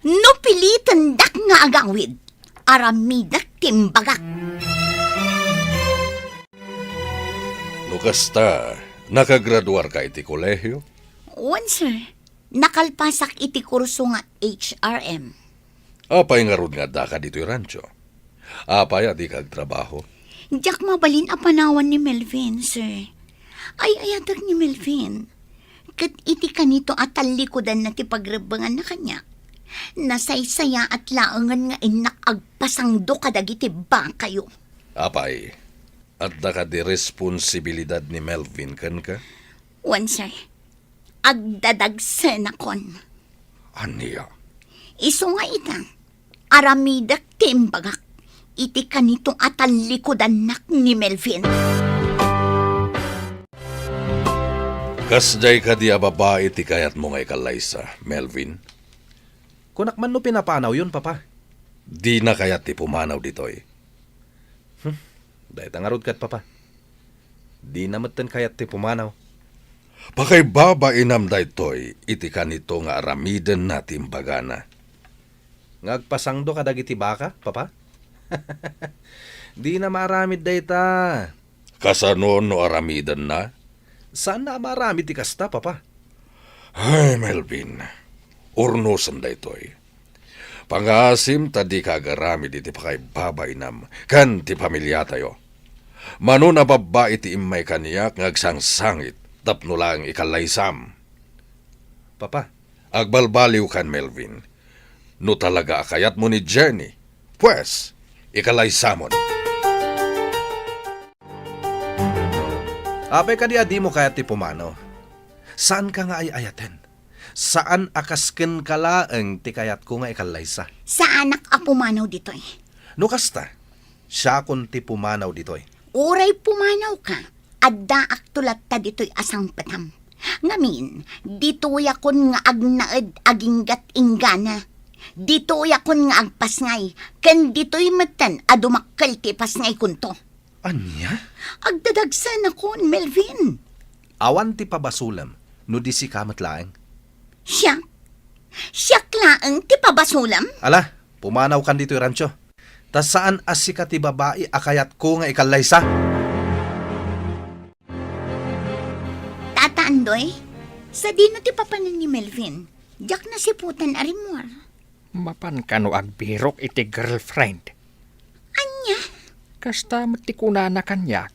No pilitendak nga agawid, aramidek ti imbagak. No kasta, nakagraduarka iti kolehio? Wen, sir. Nakalpasak iti kurso nga H R M. Apay ngarud nga addaka ditoy rancho? Apay a dika agtrabaho? Diak mabalin a panawan ni Melvin, sir. Ay-ayatek ni Melvin. Ket iti kanito a tallikudanna ti pagrebbenganna kaniak, nasaysayaat laengen nga innak agpasangdo kadagiti bakayo. Apay, adda kadi responsibilidad ni Melvin kenka? Wen, sir. Agdadagsenakon. Ania? Isu nga ita, aramidek ti imbagak iti kanito a tallikudannak ni Melvin. Kasdiay kadi a babai ti kayatmo nga ikallaysa, Melvin? Kunak man no pinapanawyon, Papa. Dina kayat ti pumanaw ditoy. Hmm, dayta ngarud ket, Papa. Dina metten kayat ti pumanaw. Pakaibabainam daytoy iti kanito nga aramidenna ti imbagana. Nga agpasangdo kadagiti baka, Papa? Dina maaramid dayta. Kasano no aramidenna? Saanna a maaramid ti kasta, Papa. Ay, Melvin, urnosen daytoy. Pangaasim ta dika agaramid iti pakaibabainam ken ti familiatayo. Mano a babbai ti immay kaniak nga agsangsangit tapno laeng ikallaysam. Papa. Agbalbaliwkan, Melvin. No talaga a kayatmo ni Jenny, pues, ikallaysamon. Apay kadi a dimo kayat ti pumanaw? Saanka nga ay-ayaten? Saan a kas kenka laeng ti kayatko nga ikallaysa? Saanak a pumanaw ditoy. No kasta, siakon ti pumanaw ditoy. Uray pumanawka, addaakto latta ditoy a sangpetam. Ngamin, ditoyakon nga agnaed aginggat inggana. Ditoyakon nga agpasngay, ken ditoy metten a dumakkel ti ipasngaykonto. Ania? Agdadagsenakon, Melvin. Awan ti pabasolem no di sika met laeng. Siak? Siak laeng ti pabasolem? Ala, pumanawkan ditoy rancho. Ta saan a sika ti babai a kayatko nga ikallaysa. Tata Andoy, sadino ti papanen ni Melvin? Diak nasiputan a rimmuar. Mapan kano agbirok iti girlfriend? Ania? Kasta met ti kunana kaniak.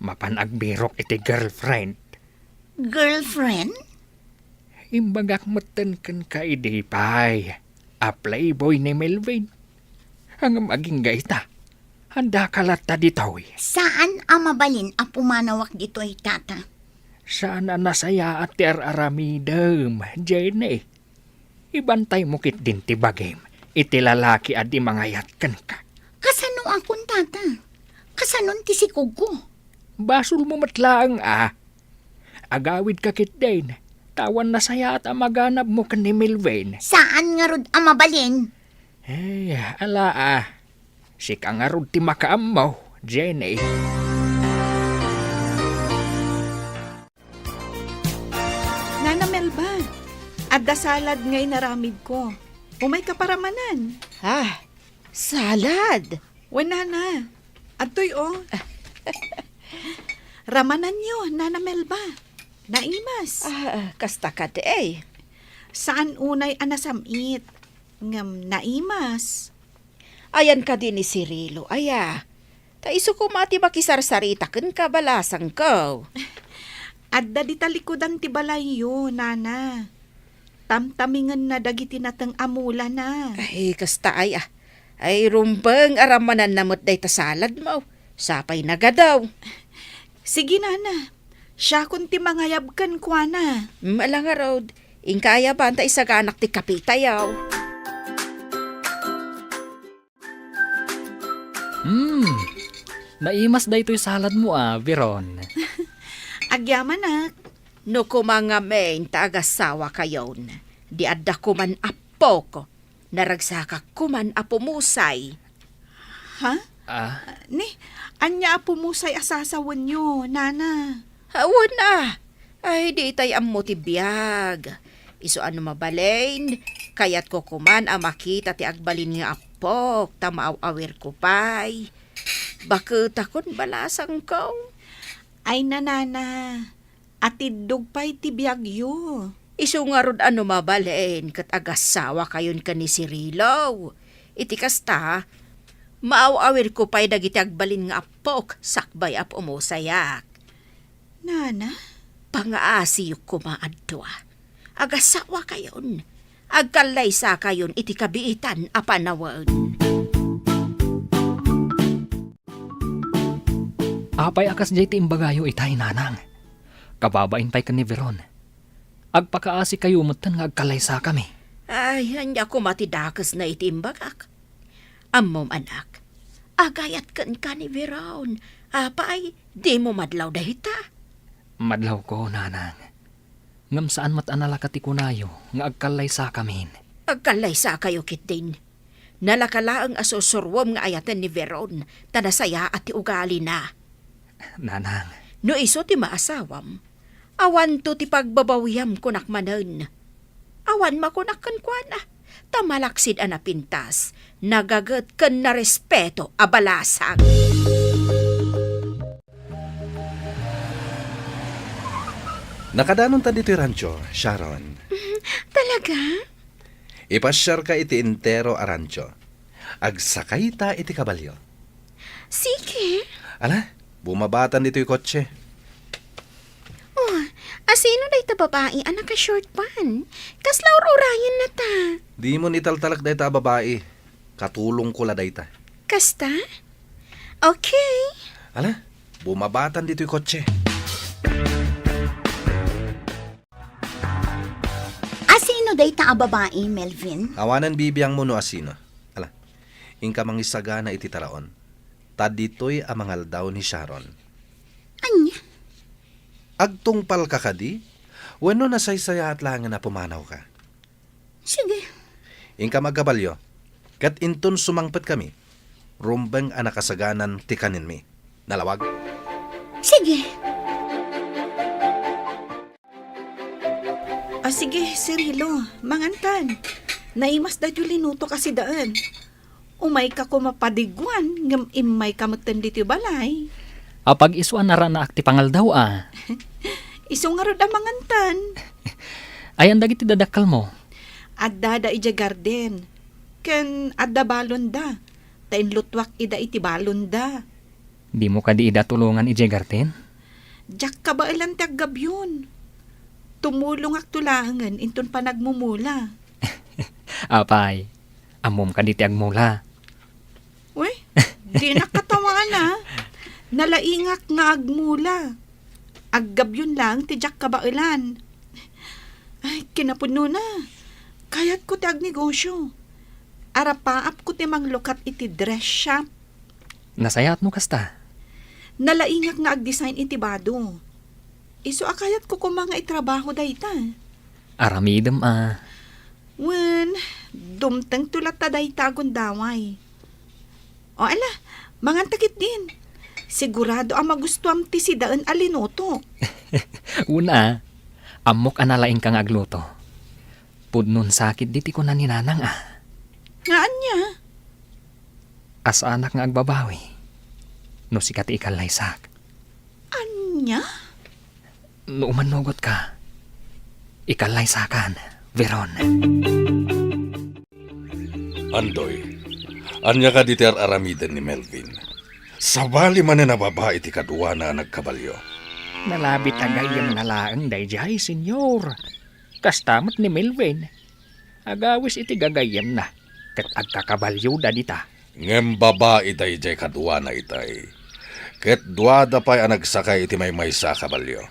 Mapan agbirok iti girlfriend. Girlfriend? Imbagak metten kenka idi pay a playboy ni Melvin. Ngem agingga ita, addaka latta ditoy. Saan a mabalin a pumanawak ditoy, Tata. Saan a nasayaat ti ar-aramidem, Jenny. Ibantaymo ketdin ti bagim iti lalaki a di mangayat kenka. Kasanoakon, Tata? Kasanon ti sikogko? Basolmo met laeng a. Agawidka ketdin, ta awan nasayaat a maganabmo ken ni Melvin. Saan ngarud a mabalin? Eh, ala a. Sika ngarud ti makaammo, Jenny. Nana Melba, adda salad nga inaramidko. Umayka paramanan. Ah, salad? Wen, Nana. Adtoy, o. Ramananyo, Nana Melba. Naimas. Ah, kasta kadi. Saan unay a nasam-it. Ngem naimas. Ayan kadi ni Cirilo, aya? Ta isu koma ti makisarsarita kenka, balasangko. Adda di talikudan ti balayyo, nana. Tamtamingenna dagiti nateng a mulana. Ay, kasta ay, ah. Ay, rumbeng, aramananna met dayta saladmo. Sapay nagadaw. Sige, nana. Siakon ti mangayab kenkuana. Mm, ala ngarud, inka ayaban ta isaganak ti kapitayo. Hmm, naimas daytoy saladmo a, Veron. Agyamanak. No koma ngamin ta agasawakayon, di adda koman appok, naragsakak koman a pumusay. Ha? Ah? Ni, ania a pumusay a sasawenyo, nana? Awan a. Ay, di itay ammo ti biag. Isu a no mabalin, kayatko koman a makita ti agbalin nga appok, ta maaw-awirko pay. Baketakon, balasangko. Ay, nanana, atiddog pay ti biagyo. Isu ngarud a no mabalin ket agasawakayon ken ni Cirilo. Iti kasta, maaw-awirko pay dagiti agbalin nga appok sakbay a pumusayak. Nana? Pangaasiyok koma a dua. Agasawakayon. Agkallaysakayon iti kabiitan a panawen. Apay a kasdiay ti imbagayo itay, nanang? Kababain pay ken ni Veron. Agpakaasikayo metten nga agkallaysakami. Ay, ania koma ti dakesna iti imbagak? Ammom, anak, agayat kenka ni Veron. Apay, dimo madlaw dayta? Madlawko, nanang. Ngem saan met a nalaka ti kunayo nga agkallaysakamin. Agkallaysakayo ketdin. Nalaka laeng a sursuruem nga ayaten ni Veron ta nasayaat ti ugalina. Nanang. No isu ti maasawam, awanto ti pagbabawiam kunak manen. Awan makunak kenkuana, ta malaksid a napintas, nagaget ken narespeto a balasang. Nakadanonta ditoy rancho, Sharon. Talaga? Ipasiarka iti entero a rancho. Agsakayta iti kabalio. Sige. Ala, bumabatan ditoy kotse. Oh, asino dayta babai a naka-short pan? Kasla ur-urayenna ta. Dimon italtalek dayta a babai. Katulongko la dayta. Kasta? Okay. Ala, bumabatan ditoy kotse. Asino dayta a babai, Melvin? Awanen bibiangmo no asino. Ala, inka mangisagana iti taraon. Ta ditoy a mangaldaw ni Sharon. Ania? Agtungpalka kadi? Wenno nasaysayaat laengen a pumanawka? Sige. Inka agkabalio, ket inton sumangpetkami, rumbeng a nakasaganan ti kanenmi. Nalawag? Sige. Ah, sige, Cirilo, mangankan. Naimas daytoy linutok a sidaen. Umayka koma padiguan, ngem immayka metten ditoy balay. Apag-isu a naranaak ti pangaldaw a. Isu ngarud a mangantan. Ayan dagiti dadakkelmo? Addada idiay garden. Ken adda balonda. Ta inlutuak ida iti balonda. Dimo kadi ida tulongan idiay garden? Diak kabaelan ti aggabion. Tumulongakto laengen inton panagmumula. Apay, ammom kadi ti agmula? Uy, dinak katawana. Nalaingak nga agmula. Aggabion laeng ti diak kabaelan. Ay, kinapudnona. Kayatko ti agnegosyo. Arapaapko ti manglukat iti dress shop. Nasayaat no kasta. Nalaingak nga agdesign iti bado. Isu a kayatko koma nga itrabaho dayta. Aramidem a. Wen, dumtengto latta dayta a gundaway. O ala, manganta ketdin. Sigurado a magustuam ti sidaen a linutok. Una, ammok a nalaingka nga agluto. Pudnon sakit diti kuna ni Nanang a. Nga ania? Asaanak nga agbabawi no sika ti ikallaysak. Ania? No umannugotka, ikallaysakan, Veron. Andoy, ania kadi ti ar-aramiden ni Melvin? Sabali manen a babai ti kaduana a nagkabalio. Nalabit a gayyemna laeng daydiay, Senyor. Kasta met ni Melvin. Agawis iti gagayyemna, ket agkakabalioda dita. Ngem babai daydiay kaduana itay, ket duada pay a nagsakay iti maymaysa a kabalio.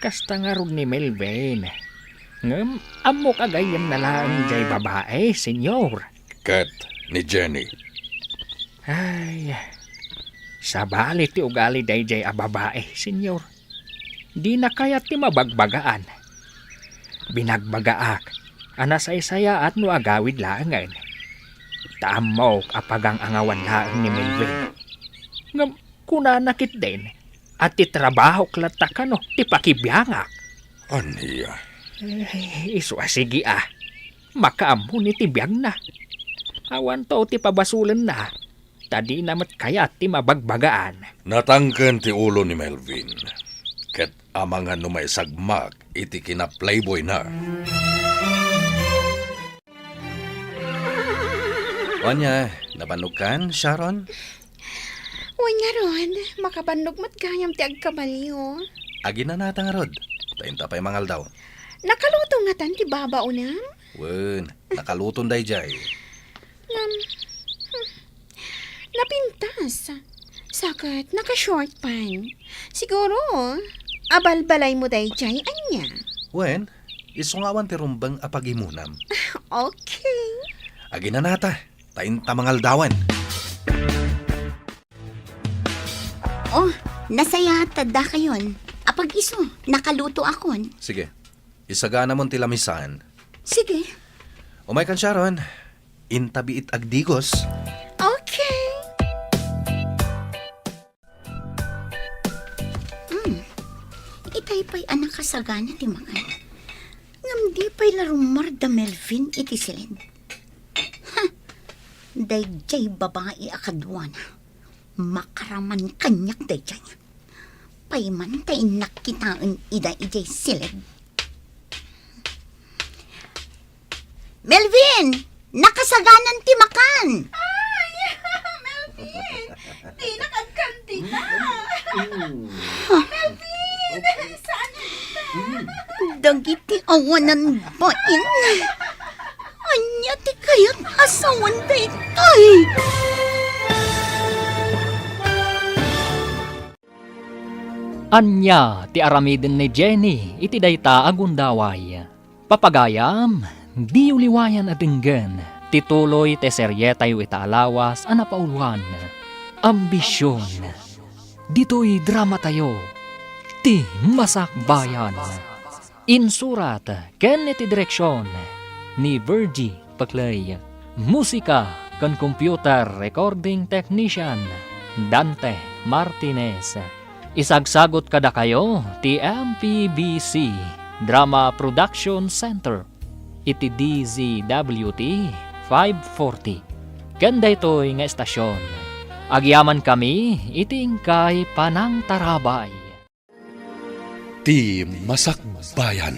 Kasta ngarud ni Melvin. Ngem ammok a gayyemna laeng diay babai, Senyor. Ket ni Jenny. Ay, sabali ti ugali daydiay a babai, Senyor. Dina kayat ti mabagbagaan. Binagbagaak a nasaysayaat no agawid laengen. Ta ammok a pagang-angawan laeng ni Melvin. Ngem kunana ketdin a ti trabahok latta kano ti pakibiangak. Ania? Eh, isu a sige a. Makaammo ni ti biagna. Awanto ti pabasolenna. Ta dina met kayat ti mabagbagaan. Natangken ti ulo ni Melvin, ket amangan no maisagmak iti kina-playboyna. Ania, nabannogkan, Sharon? Wen ngarud, makabannog met gayam ti agkabalio. Aginanata ngarud, ta inta pay mangaldaw. Nakaluto ngatan ti babaonem? Wen, nakaluton daydiay. Ngem, hmm, napintas. Sa ket naka-short pant. Siguro, abalbalaymo daydiay, ania? Wen, isu nga awan ti rumbeng a pagimonam. Okay. Aginanata, ta inta mangaldawan. Oh, nasayaat ta dakayon. Apag-isu, nakalutoakon. Sige, isaganamon ti lamisan. Sige. Umaykan, Sharon. Inta biit agdigos. Okay. Hmm. Itay pay a nakasagana ti makan. Ngem di pay la rummuar da Melvin iti siled. Ha! Daydiay babai a kaduana. Makaraman kaniak daydiay. Payman ta innak kitaen ida idiay siled. Melvin! Nakasaganan ti makan! Ay! Melvin! Dinak agkandida! Melvin! Saan ka? Dagiti awanan bain. Ania ti kayat a sawen daytoy? Ania ti aramiden ni Jenny iti dayta a gundaway? Papagayam, diyo liwayan a denggen ti tuloy ti serietayo ita a lawas a napauluan, Ambision. Ditoy dramatayo, Ti Masakbayan. Insurat ken iti direksion ni Virgie Paclay. Musika ken computer recording technician, Dante Martinez. Isagsagut kadakayo ti M P B C Drama Production Center iti D Z W T five forty. Ken daytoy nga estasion, agyamankami iti inkay panangtarabay. Ti Masakbayan.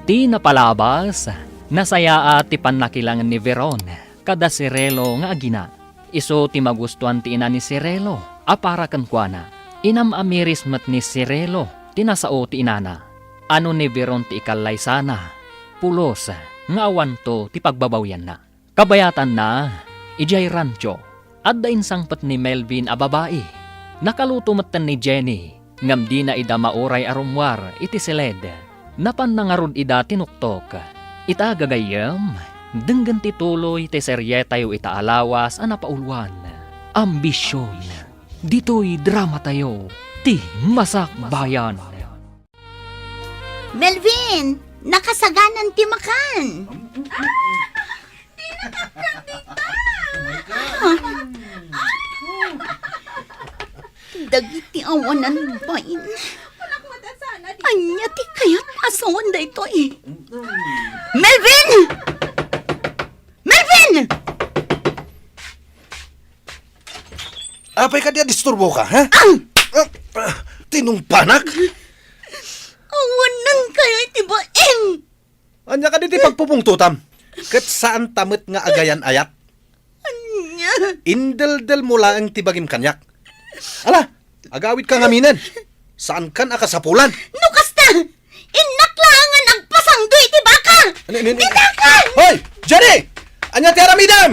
Ti napalabas, nasayaat ti pannakilangen ni Veron kada Cirilo nga agina. Isu ti magustuan ti ina ni Cirilo a para kenkuana. Inam-amiris met ni Cirilo ti nasao ti inana. Ano ni Veron ti ikallaysana, pulos nga awanto ti pagbabawianna. Kabayatanna, idiay rancho, adda insangpet ni Melvin a babai. Nakaluto metten ni Jenny, ngem dina ida mauray a rummuar iti siled. Napanna ngarud ida tinuktok. Ita gagayyem, denggen ti tuloy ti serietayo ita a lawas a napauluan, Ambision. Ditoy dramatayo, Ti Masakbayan. Melvin, nakasaganan ti makan. Dagiti awanan bain. Ania ti kayat a sawen daytoy? Melvin! Melvin! Apay kadi a disturboka, ha? Ah! Ah, ah, tinungpanak? Awanan kayo iti bain! Ania kadi ti pagpupungtotam? Ket saanta met nga agayan-ayat. Ania? Indeldelmo laeng ti bagim kaniak. Ala, agawidka ngaminen. Saankan a kasapulan. No kasta, innak laeng nga agpasangdo iti baka. Ano, ano, ano? Ditakan! Hoy! Jenny! Ania ti aramidem?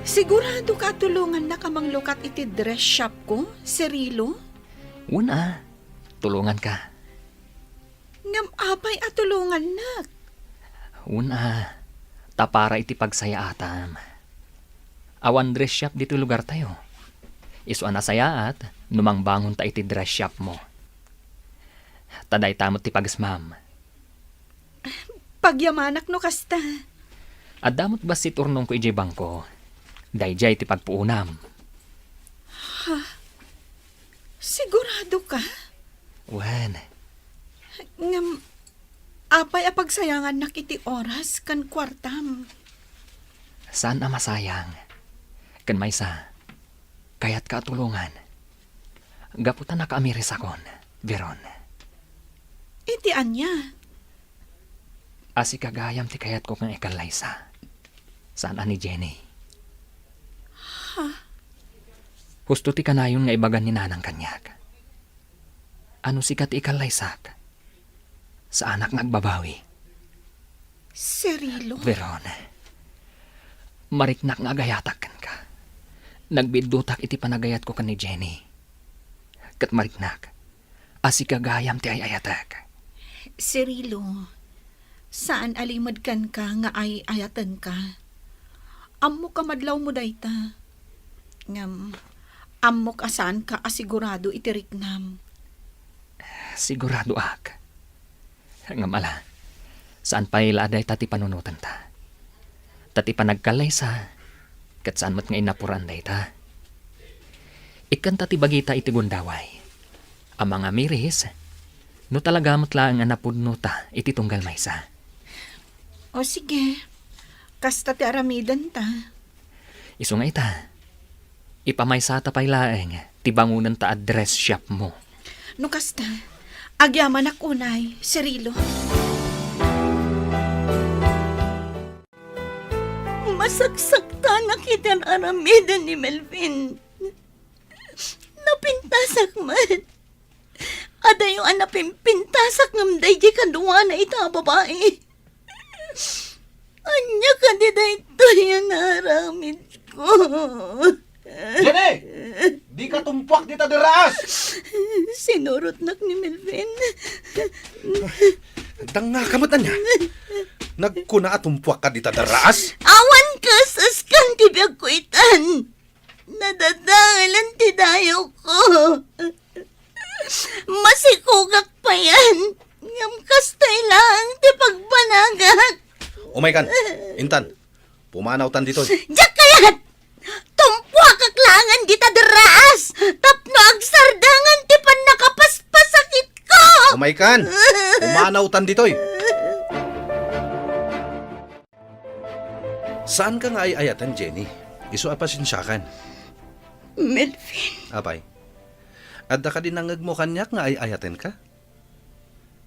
Siguradoka a tulongannaka manglukat iti dress shopko, Cirilo? Wen a, tulonganka. Ngem apay a tulongannak? Wen a, ta para iti pagsayaatam. Awan dress shop ditoy lugartayo. Isu a nasayaat no mangbangonta iti dress shopmo. Ta dayta met ti pagesmam. Pagyamanak no kasta. Adda met bassit urnongko idiay bangko. Daydiay ti pagpuonam. Ha? Siguradoka? Wen. Ngem, apay a pagsayangannak iti oras ken kuartam? Saan a masayang. Ken maysa, kayatka a tulongan. Gapu ta nakaamirisakon, Veron. Iti ania? A sika gayam ti kayatko nga ikallaysa. Saan a ni Jenny. Ha? Husto ti kanayon nga ibagan ni Nanang kaniak. A no sika ti ikallaysak, saanak nga agbabawi. Cirilo? Veron, mariknak nga agayatak kenka. Nagbidutak iti panagayatko ken ni Jenny. Ket mariknak a sika gayam ti ay-ayatek. Cirilo, saan a limed kenka nga ay-ayatenka. Ammok a madlawmo dayta. Ngem, ammok a saanka a sigurado iti riknam. Siguradoak. Ngem ala, saan pay la a dayta ti panunotenta. Ta ti panagkallaysa, ket saan met nga innapuran dayta. Ikkanta ti bagita iti gundaway a mangamiris, no talaga met laeng a napudnota iti tunggal maysa. O sige, kasta ti aramidenta. Isu nga ita, ipamaysata pay laeng ti bangonenta a dress shopmo. No kasta, agyamanak unay, Cirilo. Masaksaktanak iti ar-aramiden ni Melvin. Napintasak met. Adayo a napimpintasak ngem daydi kaduana ita a babai. Ania kadi daytoy a naaramidko? Jenny! Dika tumpuak dita derraas! Sinurotnak ni Melvin. Dangngaka met ania? Nagkuna a tumpuakka dita derraas? Awan kas-askan ti biagko itan. Nadadaelan ti dayawko. Masikogak payen, ngem kastoy laeng ti pagbanagak. Umaykan, intan, pumanawtan ditoy. Diak kayat! Tumpuakak laengen dita derraas tapno agsardengen ti pannakapaspasakitko! Umaykan, pumanawtan ditoy. Saanka nga ay-ayaten, Jenny. Isu a pasensiakan. Melvin. Apay, adda kadi nangngegmo kaniak nga ay-ayatenka?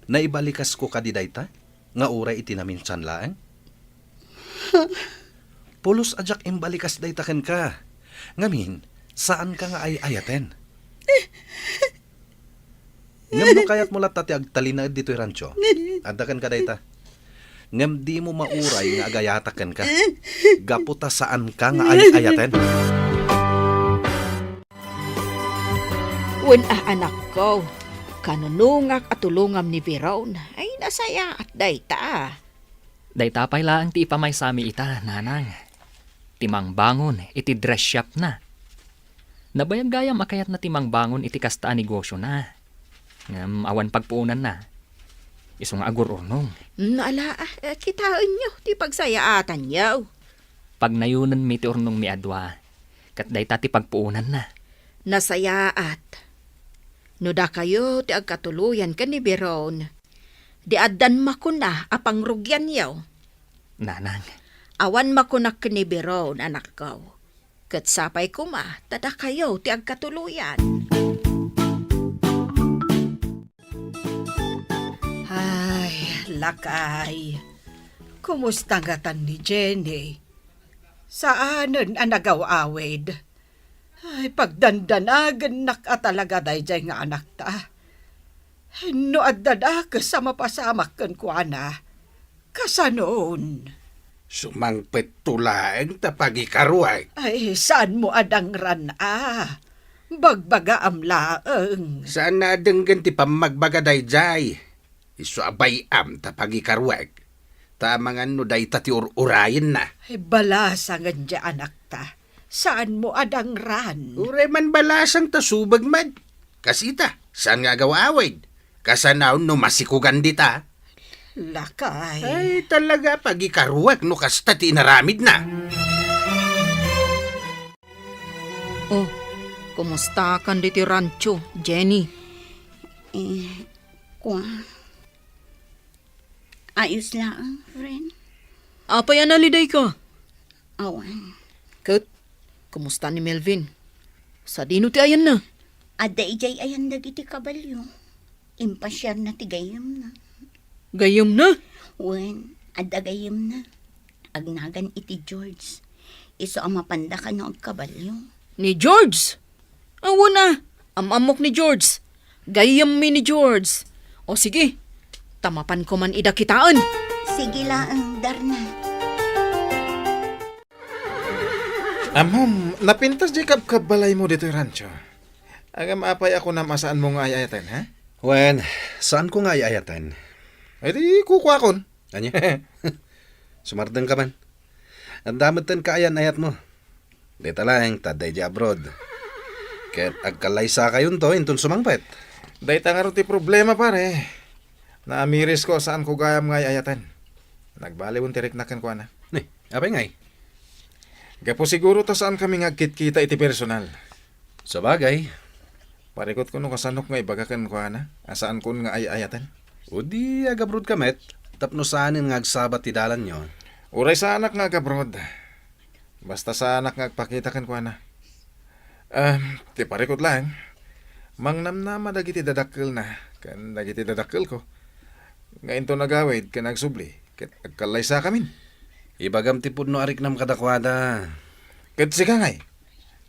Naibalikasko kadi dayta nga uray iti naminsan laeng? Pulos a diak imbalikas dayta kenka. Ngamin, saanka nga ay-ayaten. Ngem no kayatmo latta ti agtalinaed ditoy rancho, adda kenka dayta. Ngem dimo mauray nga agayatak kenka, gapu ta saanka nga ay-ayaten. Wen a, anakko, kanunongak a tulongam ni Veron. Ay, nasayaat dayta. Dayta pay laeng ti ipamaysami ita, nanang. Ti mangbangon iti dress shopna. Nabayag gayam a kayatna ti mangbangon iti kasta a negosiona. Ngem awan pagpuonanna. Isu nga agur-urnong. Mm, ala, ah, eh, kitaenyo ti pagsayaatanyo. Pagnayonenmi ti urnongmi a dua, ket dayta ti pagpuonanna. Nasayaat. No dakayo ti agkatuloyan ken ni Biron, di addan makuna a pangrugianyo. Nanang. Awan makunak ken ni Biron, anakko. Ket sapay koma ta dakayo ti agkatuloyan. Ay, Lakay, kumusta ngatan ni Jenny? Saanen a nagaw-awid? Ay, pagdandanagennak a talaga daydiay nga anakta. No adda dakes a mapasamak kenkuana, kasanon? Sumangpetto laeng ta pagikaruek. Ay, saanmo a dangran a? Bagbagaam laeng. Saan a denggen ti pammagbaga daydiay? Isu a bay-am ta pagikaruek. Ta amangan no dayta ti ur-urayenna. Ay, balasangen diay anakta. Saanmo a dangran? Uray man balasang ta subag met. Kasita, saan nga agaw-awid? Kasanaon no masikugan dita? Lakay. Ay, talaga, pagikaruek no kasta ti inaramidna. Oh, kumusta kan ditoy rancho, Jenny? Eh, kua. Ayos laeng, friend. Apay a naliday ka? Awan. Ket, kumusta ni Melvin? Sadino ti ayanna? Adda idiay ayan dagiti kabalio. Impasiarna ti gayyemna. Gayyemna? Wen, adda gayyemna. Agnagan iti George. Isu a mapanda kano agkabalio. Ni George? Awan a, am-ammok ni George. Gayyemmi ni George. O sige, ta mapanko man ida kitaen. Sige laeng, Darna. Ammom, napintas diay kabkabbalaymo ditoy rancho. Ngem apay a kunam a saanmo nga ay-ayaten, ha? Wen, saanko nga ay-ayaten. Ay di, kukuakon. Ania? Sumardeng ka man. Adda met kaayan-ayatmo. Dayta laeng ta adda idiay abroad. Ket agkallaysakayonto inton sumangpet. Dayta ngarud ti problema, pare. Naamirisko a saanko gayam nga ay-ayaten. Nagbaliwen ti riknak kenkuana. Ni, apay ngay? Gapu siguro ta saankami nga agkitkita iti personal. Sabagay. Parikutko no kasanok nga ibaga kenkuana a saankon nga ay-ayaten. O di agabroad ka met, tapno saanen nga agsabat ti dalanyo. Uray saanak nga agabroad. Basta saanak nga agpakita kenkuana. Ah, ti parikut laeng, mangnamnama dagiti dadakkelna ken dagiti dadakkelko nga inton agawid ken agsubli ket agkallaysakamin. Ibagam ti pudno a riknam kadakuada. Ket sika ngay,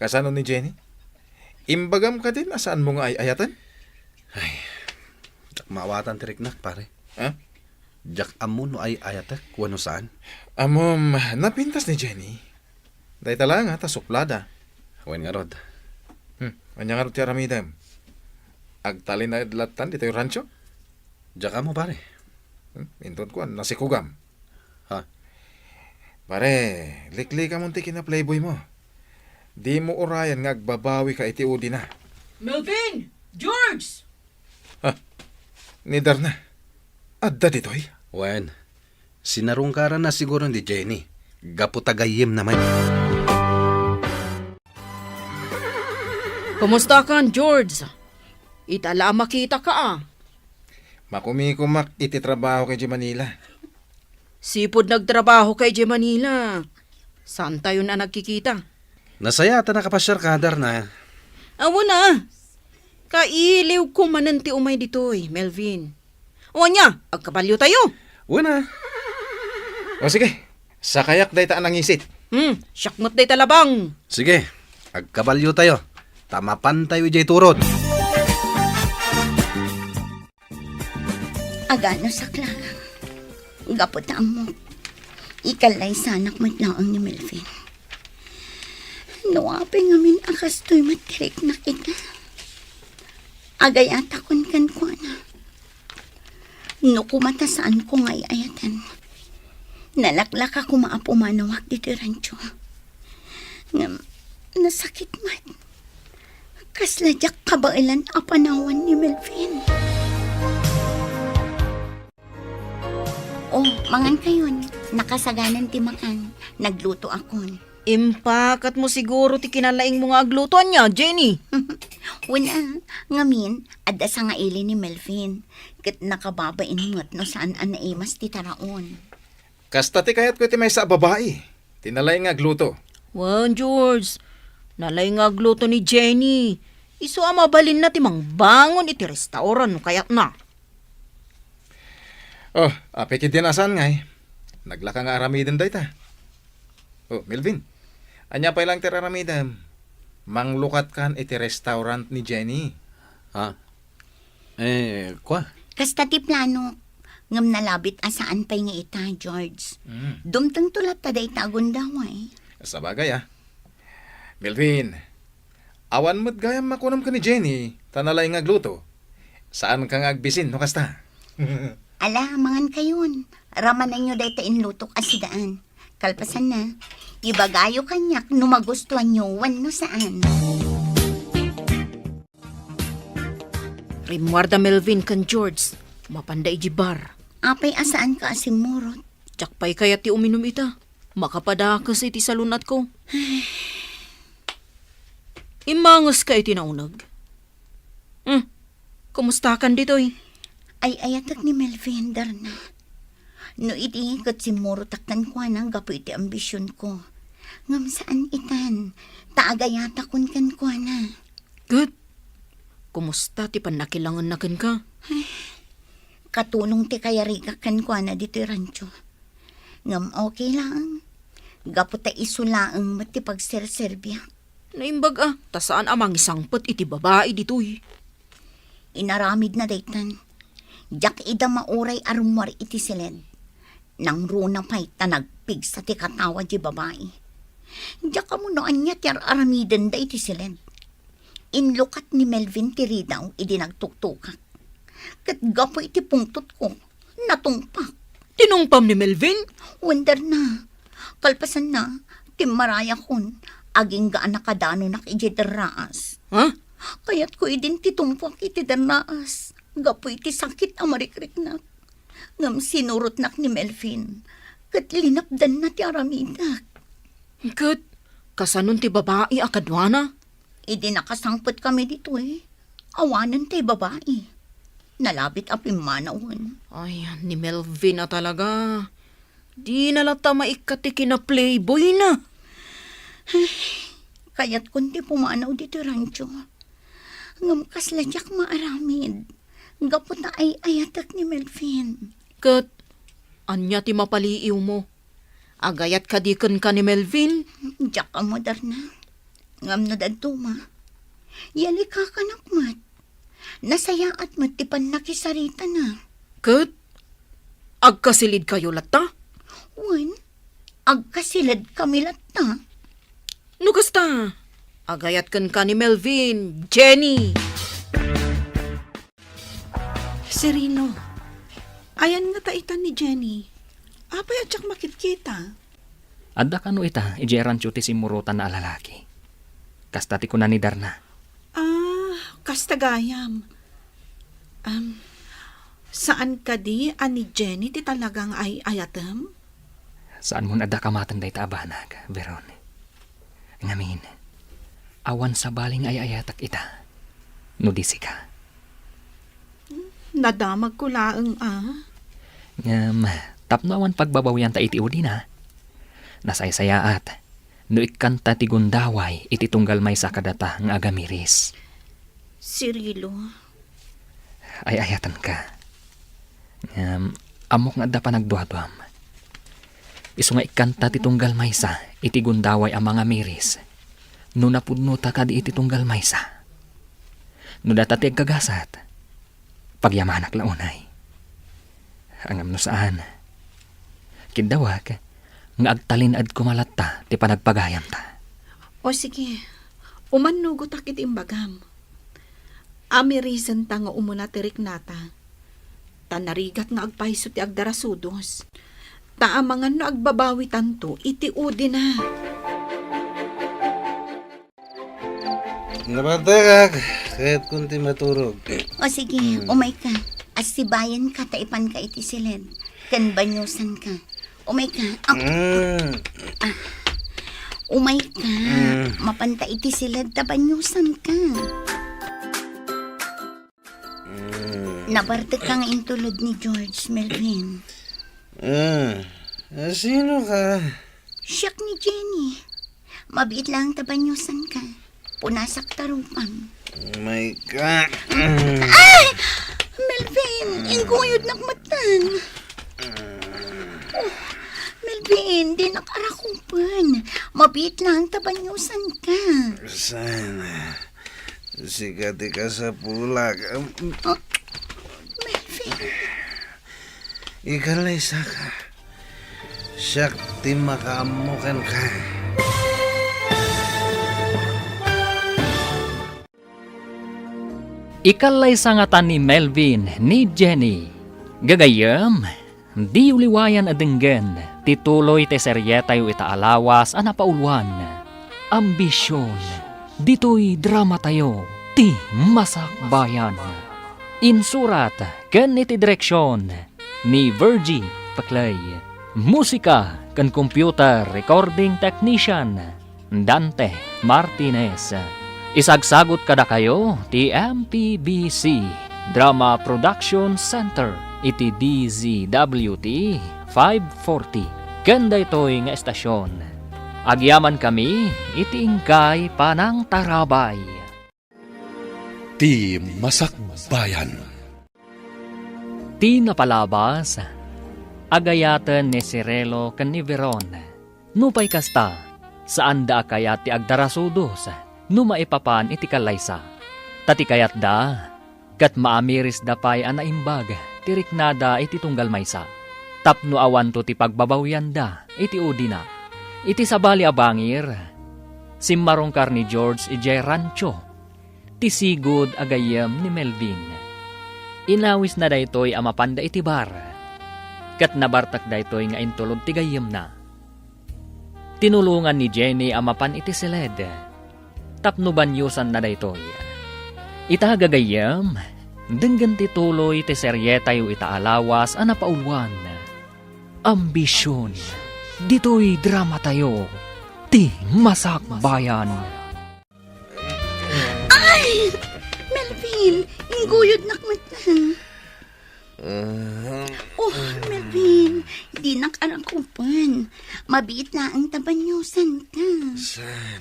kasano ni Jenny? Imbagam kadin a saanmo nga ay-ayaten? Ay, diak maawatan ti riknak, pare. Ha? Diak ammo no ay-ayatek wenno saan. Ammom, napintas ni Jenny. Dayta laeng a ta suplada. Wen ngarud. Hmm, ania ngarud ti aramidem? Agtalinaed lattan ditoy rancho? Diak ammo, pare. Hmm, inton kuan, nasikugam. Ha? Pare, liklikamon ti kina-playboymo. Dimo urayan nga agbabawika iti udina. Melvin! George! Ha? Ni Darna? Adda ditoy? Wen, sinarungkaranna siguro ni Jenny. Gapu ta gayyemna met. Kumusta kan, George? Ita la a makitaka a. Makumikumak iti trabaho kay Manila. Sipud nagtrabaho kay Manila. Saantayon a nagkikita? Nasayaat a nakapasiarka, Darna. Awan a. Kailiwko manen ti umay ditoy, Melvin. O ania, agkabaliotayo? Wen a. O sige, sakayak dayta a nangisit. Hmm, siak met dayta labang. Sige, agkabaliotayo. Ta mapantayo idiay turod. Agano saklang. Gapu ta ammok, ikallaysanak met laeng ni Melvin. No apay ngamin a kastoy met ti riknak ita, agayatakon kenkuana. No koma ta saanko nga ay-ayaten, nalaklaka koma a pumanawak ditoy rancho. Ngem, nasakit met. Kasla diak kabaelan a panawan ni Melvin. Oh, mangan kayon. Nakasaganan ti makan. Nagluto akon. Impakatmo siguro ti kinalaingmo nga agluto, ania, Jenny? Wen a, ngamin, adda sangaili ni Melvin. Ket nakababain met no saan a naimas ti taraon. Kasta ti kayatko iti maysa a babai, ti nalaing nga agluto. Wen, George, nalaing nga agluto ni Jenny. Isu a mabalinna ti mangbangon iti restaurant no kayatna. Oh, apay ketdin a saan ngay? Naglaka nga aramiden dayta. Oh, Melvin, ania pay laeng ti aramidem? Manglukatkan iti restaurant ni Jenny. Ha? Eh, kua? Kasta ti plano. Ngem nalabit a saan pay nga ita, George. Mm. Dumtengto latta dayta a gundaway. Sabagay, ah. Melvin, awan met gayam makunam ken ni Jenny, ta nalaing nga agluto. Saanka nga agbisin no kasta? Ala, mangankayon. Ramananyo dayta inlutok a sidaan. Kalpasanna, ibagayo kaniak no magustuanyo wenno saan. Rimmuarda Melvin ken George, mapanda idiay bar. Apay a saanka a simmurot? Diak pay kayat ti uminum ita. Makapadakes iti salun-atko. Immangeska iti nauneg. Hmm, kumustakan ditoy? Ay-ayatek ni Melvin, Darna. No idi ket simmurotak kenkuana gapu iti ambisionko. Ngem saan itan, ta agayatakon kenkuana. Ket, kumusta ti pannakilangenna kenka? Ay, katulong ti kayarigak kenkuana ditoy rancho. Ngem okay laeng. Gapu ta isu laeng met ti pagserserbiak. Naimbag a, ta saan a mangisangpet iti babai ditoy. Inaramidna daytan. Diak ida mauray a rummuar iti siled. Nangruna pay ta nagpigsa ti katawa di babai. Diak ammo no ania ti ar-aramidenda iti siled. Inlukat ni Melvin ti ridaw idi nagtuktukak. Ket gapu iti pungtotko, natungpak. Tinungpam ni Melvin? Wen, Darna. Kalpasanna, timmarayakon, agingga a nakadanonak idiay derraas. Ha? Kayatko idin ti tungpuak iti derraas, gapu iti sakit a marikriknak. Ngem sinurotnak ni Melvin, ket linapdanna ti aramidek. Ket, kasanon ti babai a kaduana? Idi nakasangpetkami ditoy, awanen tay babai. Nalabit a pimmanawen. Ay, ni Melvin a talaga. Dina latta maikkat ti kinaplayboyna. Ay, kayatkon ti pumanaw ditoy rancho. Ngem kasla diak maaramid. Gapu ta ay-ayatek ni Melvin. Ket, ania ti mapaliiwmo? Agayat kadi kenka ni Melvin? Diak ammo, Darna. Ngem no dadduma, yalikakanak met. Nasayaat met ti pannakisaritana. Ket agkasilidkayo latta? Wen, agkasiledkami latta. No kasta, agayat kenka ni Melvin, Jenny. Cirilo, ayan ngata ita ni Jenny. Apay a diak makitkita? Adda kano ita idiay rancho ti simmurotanna a lalaki. Kasta ti kuna ni Darna. Ah, kasta gayam. Am, saan kadi a ni Jenny ti talaga nga ay-ayatem? Saanmon adda kamaten dayta a banag, Veron. Ngamin, awan sabali nga ay-ayatek ita, no di sika. Nadamagko laeng a. Ngem, tapno awan pagbabawianta iti udina, nasaysayaat no ikkanta ti gundaway iti tunggal maysa kadata nga agamiris. Cirilo. Ay-ayatenka. Ngem, ammok nga adda panagduaduam. Isu nga ikkanta ti tunggal maysa iti gundaway a mangamiris no napudnota kadi iti tunggal maysa. No data ti aggagasat, pagyamanak la unay. Ngem no saan, kiddawak nga agtalinaed koma latta ti panagpagayamta. O sige, umannugotak iti imbagam. Amirisenta nga umuna ti riknata. Ta narigat nga agpayso ti agdarasudos. Ta amangan no agbabawitanto iti udina. Nabartekak, kayatkon ti maturog. O sige, Hmm. umayka. Assibayanka ta ipanka iti siled. Ken banyosanka. Umayka. Ah, Hmm. ah. Umayka. Hmm. Mapanta iti siled ta banyosanka. Hmm. Nabartekka nga intulod ni George, Melvin. Ah, ah, sino ka? Siak ni Jenny. Mabiit laeng ta banyosanka. Punasak ta rupam. Oh my God. Ay! Melvin, inggoyodnak metten. Oh, Melvin, dinak arakupen. Mabiit lang ta banyosanka. Saan? Sika ti kasapulak. Um, Oh, Melvin. Ikalaysaka. Siak ti makaammo kenka. Ikallaysa ngata ni Melvin ni Jenny. Gagayyem, diyo liwayan a denggen ti tuloy ti serietayo ita a lawas a napauluan, Ambision. Ditoy dramatayo, ti Masakbayan. Insurat ken iti direksion ni Virgie Paclay. Musika ken computer recording technician, Dante Martinez. Isagsagut kadakayo ti M P B C Drama Production Center iti D Z W T five forty ken daytoy nga estasyon. Agyamankami iti inkay panangtarabay. Ti Masakbayan. Ti napalabas, agayaten ni Cirilo ken ni Veron. Nupay kasta, saanda a kayat ti agdarasudos no maipapan iti kallaysa. Ta ti kayatda, ket maamirisda pay a naimbag ti riknada iti tunggal maysa, tapno awanto ti pagbabawianda iti udina. Iti sabali a bangir, simmarungkar ni George idiay rancho ti sigud a gayyem ni Melvin. Inawisna daytoy a mapanda iti bar, ket nabartek daytoy nga intulod ti gayyemna. Tinulongan ni Jenny a mapan iti siled tapno banyosanna daytoy. Ita, gagayyem, denggen ti tuloy ti serietayo ita a lawas a napauluan, Ambision. Ditoy dramatayo, ti Masakbayan. Ay! Melvin, ingguyodnak met. Ah. Oh, Melvin, dinak arakupen. Mabiit laeng ta banyosanka. Saan?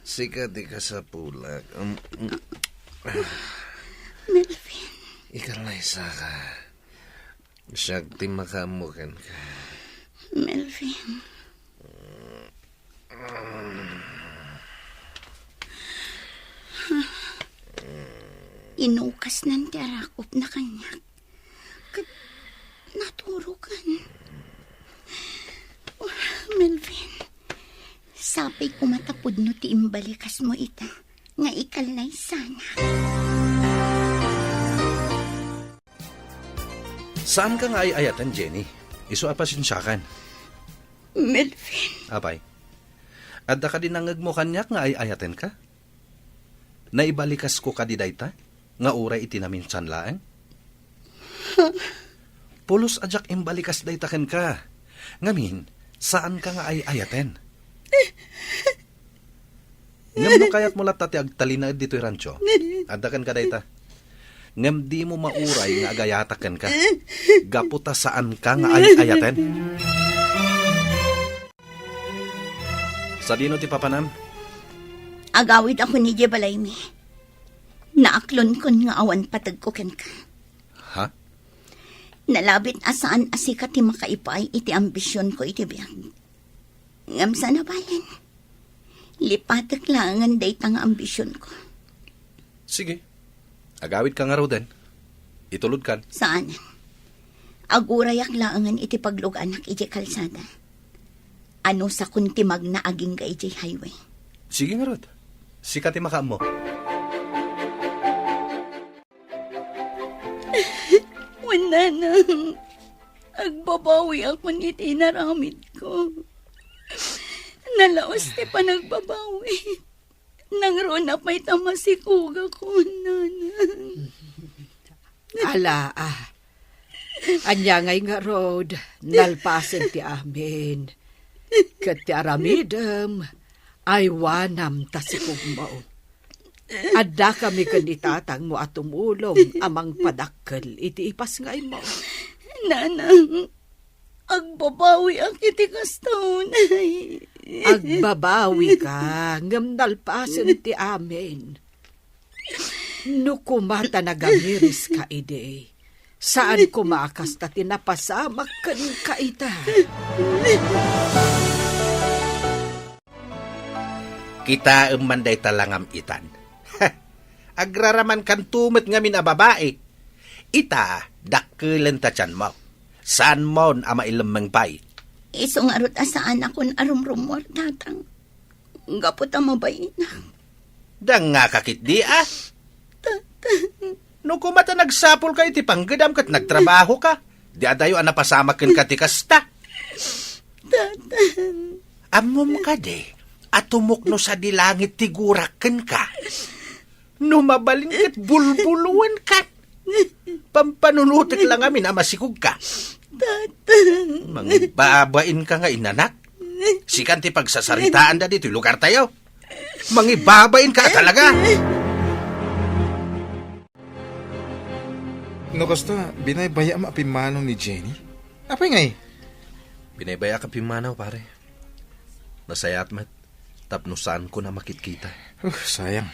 Sika ti kasapulak. Um, um. Melvin. Ikalaysaka. Siak ti makaammo kenka. Melvin. Inukasnan ti arakupna kaniak. Ket naturokan. Oh, Melvin, sapay koma ta pudno ti imbalikasmo ita nga ikallaysana. Saanka nga ay-ayaten, Jenny. Isu a pasensiakan. Melvin. Apay, adda kadi nangngegmo kaniak nga ay-ayatenka? Naibalikas ko kadi dayta nga uray iti naminsan laeng? Pulos a diak imbalikas dayta kenka. Ngamin, saanka nga ay-ayaten. Ngem no kayatmo latta ti agtalinaed ditoy rancho, adda kenka dayta. Ngem dimo mauray nga agayatak kenka, gapu ta saanka nga ay-ayaten. Sadino ti papanam? Agawidakon idiay balaymi. Naaklonkon nga awan pategko kenka. Ha? Nalabit a saan a sika ti makaipaay iti ambisionko iti biag. Ngem saan a balen, lipatek laengen dayta nga ambisionko. Sige. Agawidka ngaruden. Itulodkan. Saan. Agurayak laengen iti pagluganak idiay kalsada. Anusakon ti magna agingga idiay highway. Sige ngarud. Sika ti makaammo. Wen, nanang, agbabawiakon iti inaramidko. Nalaus ti panagbabawi. Nangruna pay ta masikugakon, nanang. Ala, ah. Ania ngay ngarud, nalpasen ti amin. Ket ti aramidem, aywanam ta sikugmo. Addakami ken ni tatangmo a tumulong a mangpadakkel iti ipasngaymo. Nanang, agbabawiak iti kasta unay. Agbabawika, ngem nalpasen ti amin. No koma ta nagamiriska idi, Saan koma a kasta ti napasamak kenka ita. Kitaem man dayta langam itan. Agraramankanto met ngamin a babai. Ita, dakkelen ta tianmo. Saanmon a mailemmeng pay. Isu ngarud a saanakon a rumrummuar, Tatang. Gapu ta mabainak. Dangngaka ketdi, a? Tatang. No koma ta nagsapulka iti panggedam ket nagtrabahoka, di adayo a napasamak kenka ti kasta. Tatang. Ammom kadi a tumukno sadi langit ti gurak kenka? No mabalin ket bulbuloenka. Pampanunotek la ngamin a masikogka. Tatang. Mangibabainka nga inanak. Sikan ti pagsasaritaanda ditoy lugartayo. Mangibabainka talaga. No kasta, binaybaya-am a pimmanaw ni Jenny? Apay ngay? Binaybayaak a pimmanaw, pare. Nasayaat met, tapno saanko a makitkita. Uh, sayang.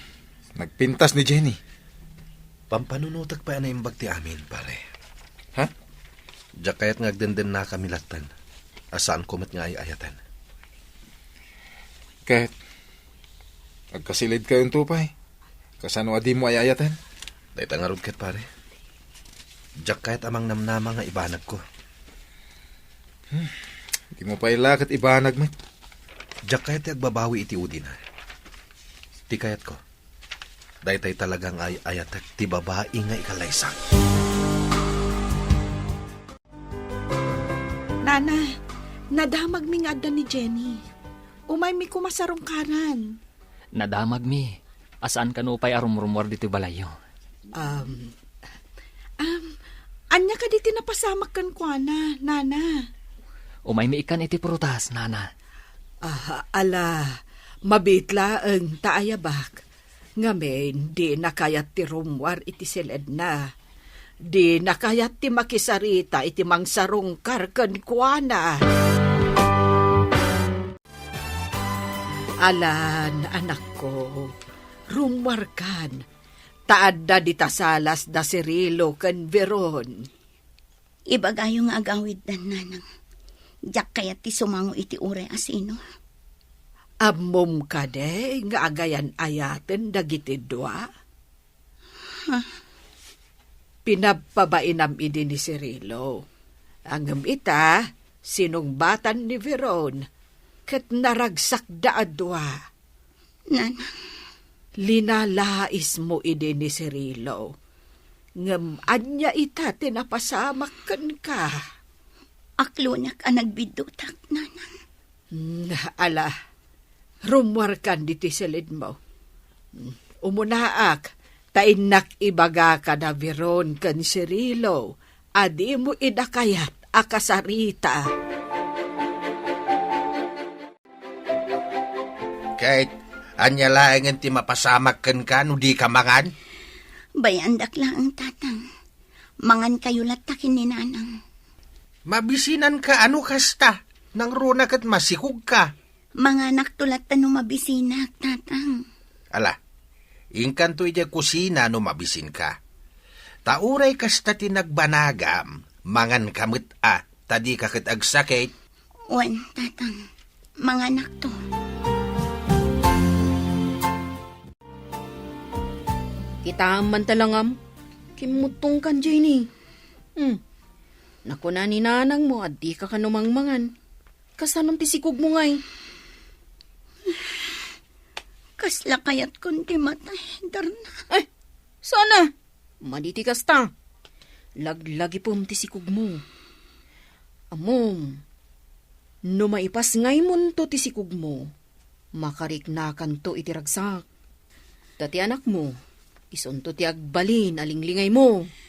Nagpintas ni Jenny. Pampanunotek pay a naimbag ti amin, pare. Ha? Diak kayat nga agdendennakami latten, a saanko met nga ay-ayaten. Ket, agkasilidkayonto pay. Kasano a dimo ay-ayaten? Dayta ngarud ket, pare. Diak kayat a mangnamnama nga ibanagko. Hmm, dimo pay la ket ibanag met. Diak kayat ti agbabawi iti udina. Ti kayatko, daytay talaga nga ay-ayatek ti babai nga ikallaysang. Nana, nadamagmi nga adda ni Jenny. Umaymi koma sarungkaran. Nadamagmi. A saan kano pay a rumrummuar ditoy balayyo. Um, um, ania kadi ti napasamak kenkuana, Nana? Umaymi ikkan iti prutas, Nana. Ah, ala, mabiit laeng ta ayabak. Ngamin, dina kayat ti rummuar iti siledna. Dina kayat ti makisarita iti mangsarungkar kenkuana. Alan, anakko, rummuarkan, ta adda dita salas da Cirilo ken Veron. Ibagayo nga agawiddan, nanang. Diak kayat ti sumango iti uray a sino. Ammom kadi nga agayan-ayaten dagiti dua? Ha? Pinabpabainam idi ni Cirilo. Ngem ita, sinungbatan ni Veron, ket naragsakda a dua. Nanang. Linalaismo idi ni Cirilo. Ngem ania ita ti napasamak kenka? Aklonak a nagbiddutak, nanang. Mm, ala, rummuarkan ditoy siledmo. Mm, umunaak, ta innak ibagaka da Veron ken Cirilo a dimo ida kayat a kasarita. Ket, ania laengen ti mapasamak kenka no dika mangan? Bayaandak laeng, tatang. Mangankayo latta ken ni nanang. Mabisinanka a no kasta, nangruna ket masikogka. Manganakto latta no mabisinak, tatang. Ala, inkanto idiay kusina no mabisinka. Ta uray kasta ti nagbanagam, manganka met a, ta dika ket agsakit. Wen, tatang, manganakto. Kitaem man ta langam, kimmutongkan, Jenny. Hmm. Nakuna ni nanangmo a dika kano mangmangan. Kasanon ti sikogmo ngay? Kasla kayatkon ti matay, Darna. Ay, sana! Madi ti kasta. Laglagipem ti sikogmo. Ammom, no maipasngaymonto ti sikogmo, makariknakanto iti ragsak. Ta ti anakmo, isunto ti agbalin a linglingaymo.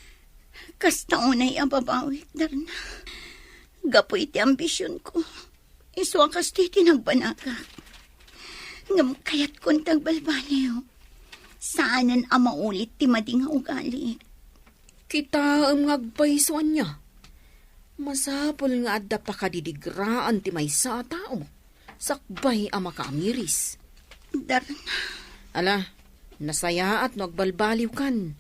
Kasta unay a babawik, Darna. Gapu iti ambisionko, isu a kasta ti nagbanagak. Ngem kayatkon ti agbalbaliw. Saanen a maulit ti madi nga ugalik. Kitaem nga agpayso ania. Masapul nga adda pakadidigraan ti maysa a tao sakbay a makaamiris. Darna. Ala, nasayaat no agbalbaliwkan.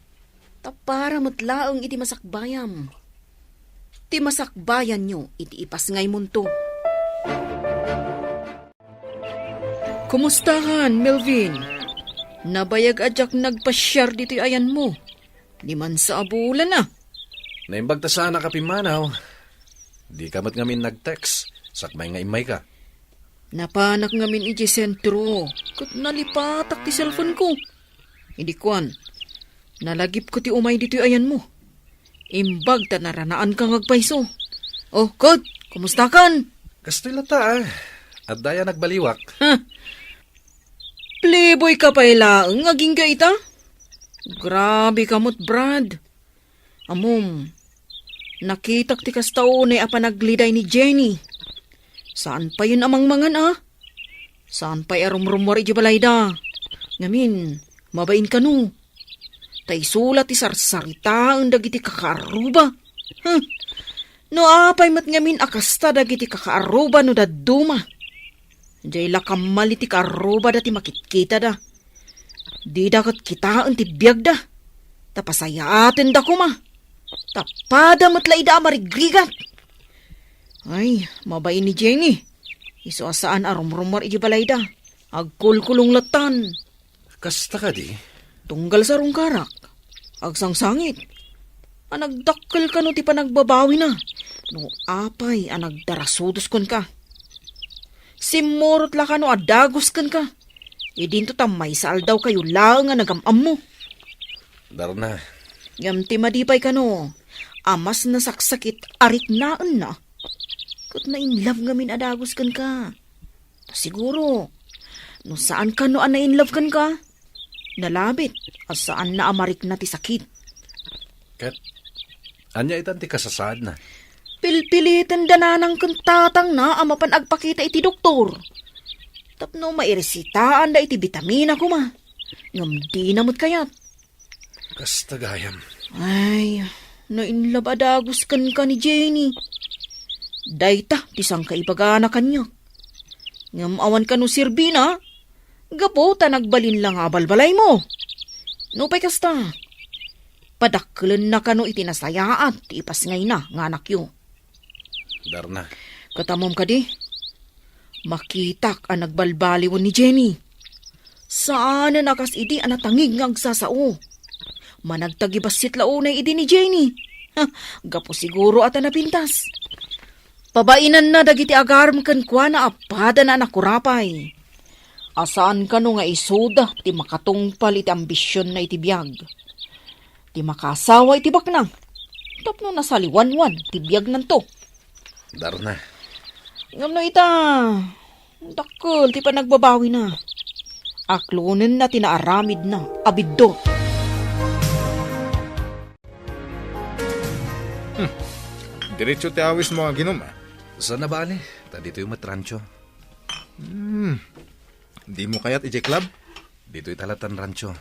Ta para met laeng iti masakbayam. Ti masakbayanyo iti ipasngaymonto. Kumustakan, Melvin? Nabayag a diak nagpasiar ditoy ayanmo. Diman sa abulana. Naimbag ta saanak a pimmanaw. Dika met ngamin nag-text, sakbay nga immayka. Napanak ngamin idiay sentro, ket nalipatak ti cellphone ko. Idi kuan, nalagipko ti umay ditoy ayanmo. Imbag ta naranaanka nga agpayso. Oh, Kot, kumustakan? Kastoy latta, ah. Adda aya nagbaliwak. Ha? Playboy ka pay laeng, agingga ita? Grabe ka met, Brad. Ammom, nakitak ti kasta unay a panagleday ni Jenny. Saan payen a mangmangan, a? Saan pay a rumrummuar idiay balayda? Ngamin, mabain kano? Ta isu la ti sarsaritaen dagiti kakaarruba. Hm. No apay met ngamin a kasta dagiti kakaarruba no dadduma? Diay la kammal iti kaarrubada ti makitkitada. Dida ket kitaen ti biagda. Ta pasayaatenda koma. Ta pada met la ida a marigrigat. Ay, mabain ni Jenny. Isu a saan a rumrummuar idiay balayda. Agkulkulong lattan. Kasta kadi? Tunggal sarungkarak, agsangsangit a nagdakkel kano ti panagbabawina no apay a nagdarasudos kenka. Simmurot la kano a dagus kenka. Idinto ta maysa aldawkayo laeng a nagam-ammo. Darna. Ngem ti madi pay kano a mas nasaksakit a riknaenna, ket na-in love ngamin a dagus kenka. Ta siguro, no saan kano a na-in love kenka, nalabit a saanna a marikna ti sakit. Ket ania itan ti kasasaadna? Pilpiliten da nanang ken tatangna a mapan agpakita iti doktor tapno mairesitaanda iti bitamina koma. Ngem dina met kayat. Kasta gayam. Ay, na-in love a dagus kenka ni Jenny. Dayta ti sangkaibagana kaniak. Ngem awan kano serbina, gapu ta nagbalin la nga abalbalaymo. Nupay kasta, padakkelenna kano iti nasayaat ti ipasngayna nga anakyo. Darna. Ket ammom kadi, makitak a nagbalbaliwen ni Jenny. Saanen a kas idi a natangig nga agsasao. Managtagibassit la unay idi ni Jenny. Ha, gapu siguro a ta napintas. Pabainanna dagiti agarem kenkuana a padana a nakurapay. A saan kano nga isuda ti makatungpal iti ambisionna iti biag. Ti makaasawa iti baknang tapno nasaliwanwan ti biagnanto. Darna. Ngem no ita, dakkel ti panagbabawina. Aklonenna ti naaramidna a biddut. Hmm. Diretso ti awismo aginom, ah. Saan a bale, ta ditoy met rancho. Hmm. Dimo kayat idiay club? Ditoy ta lattan rancho.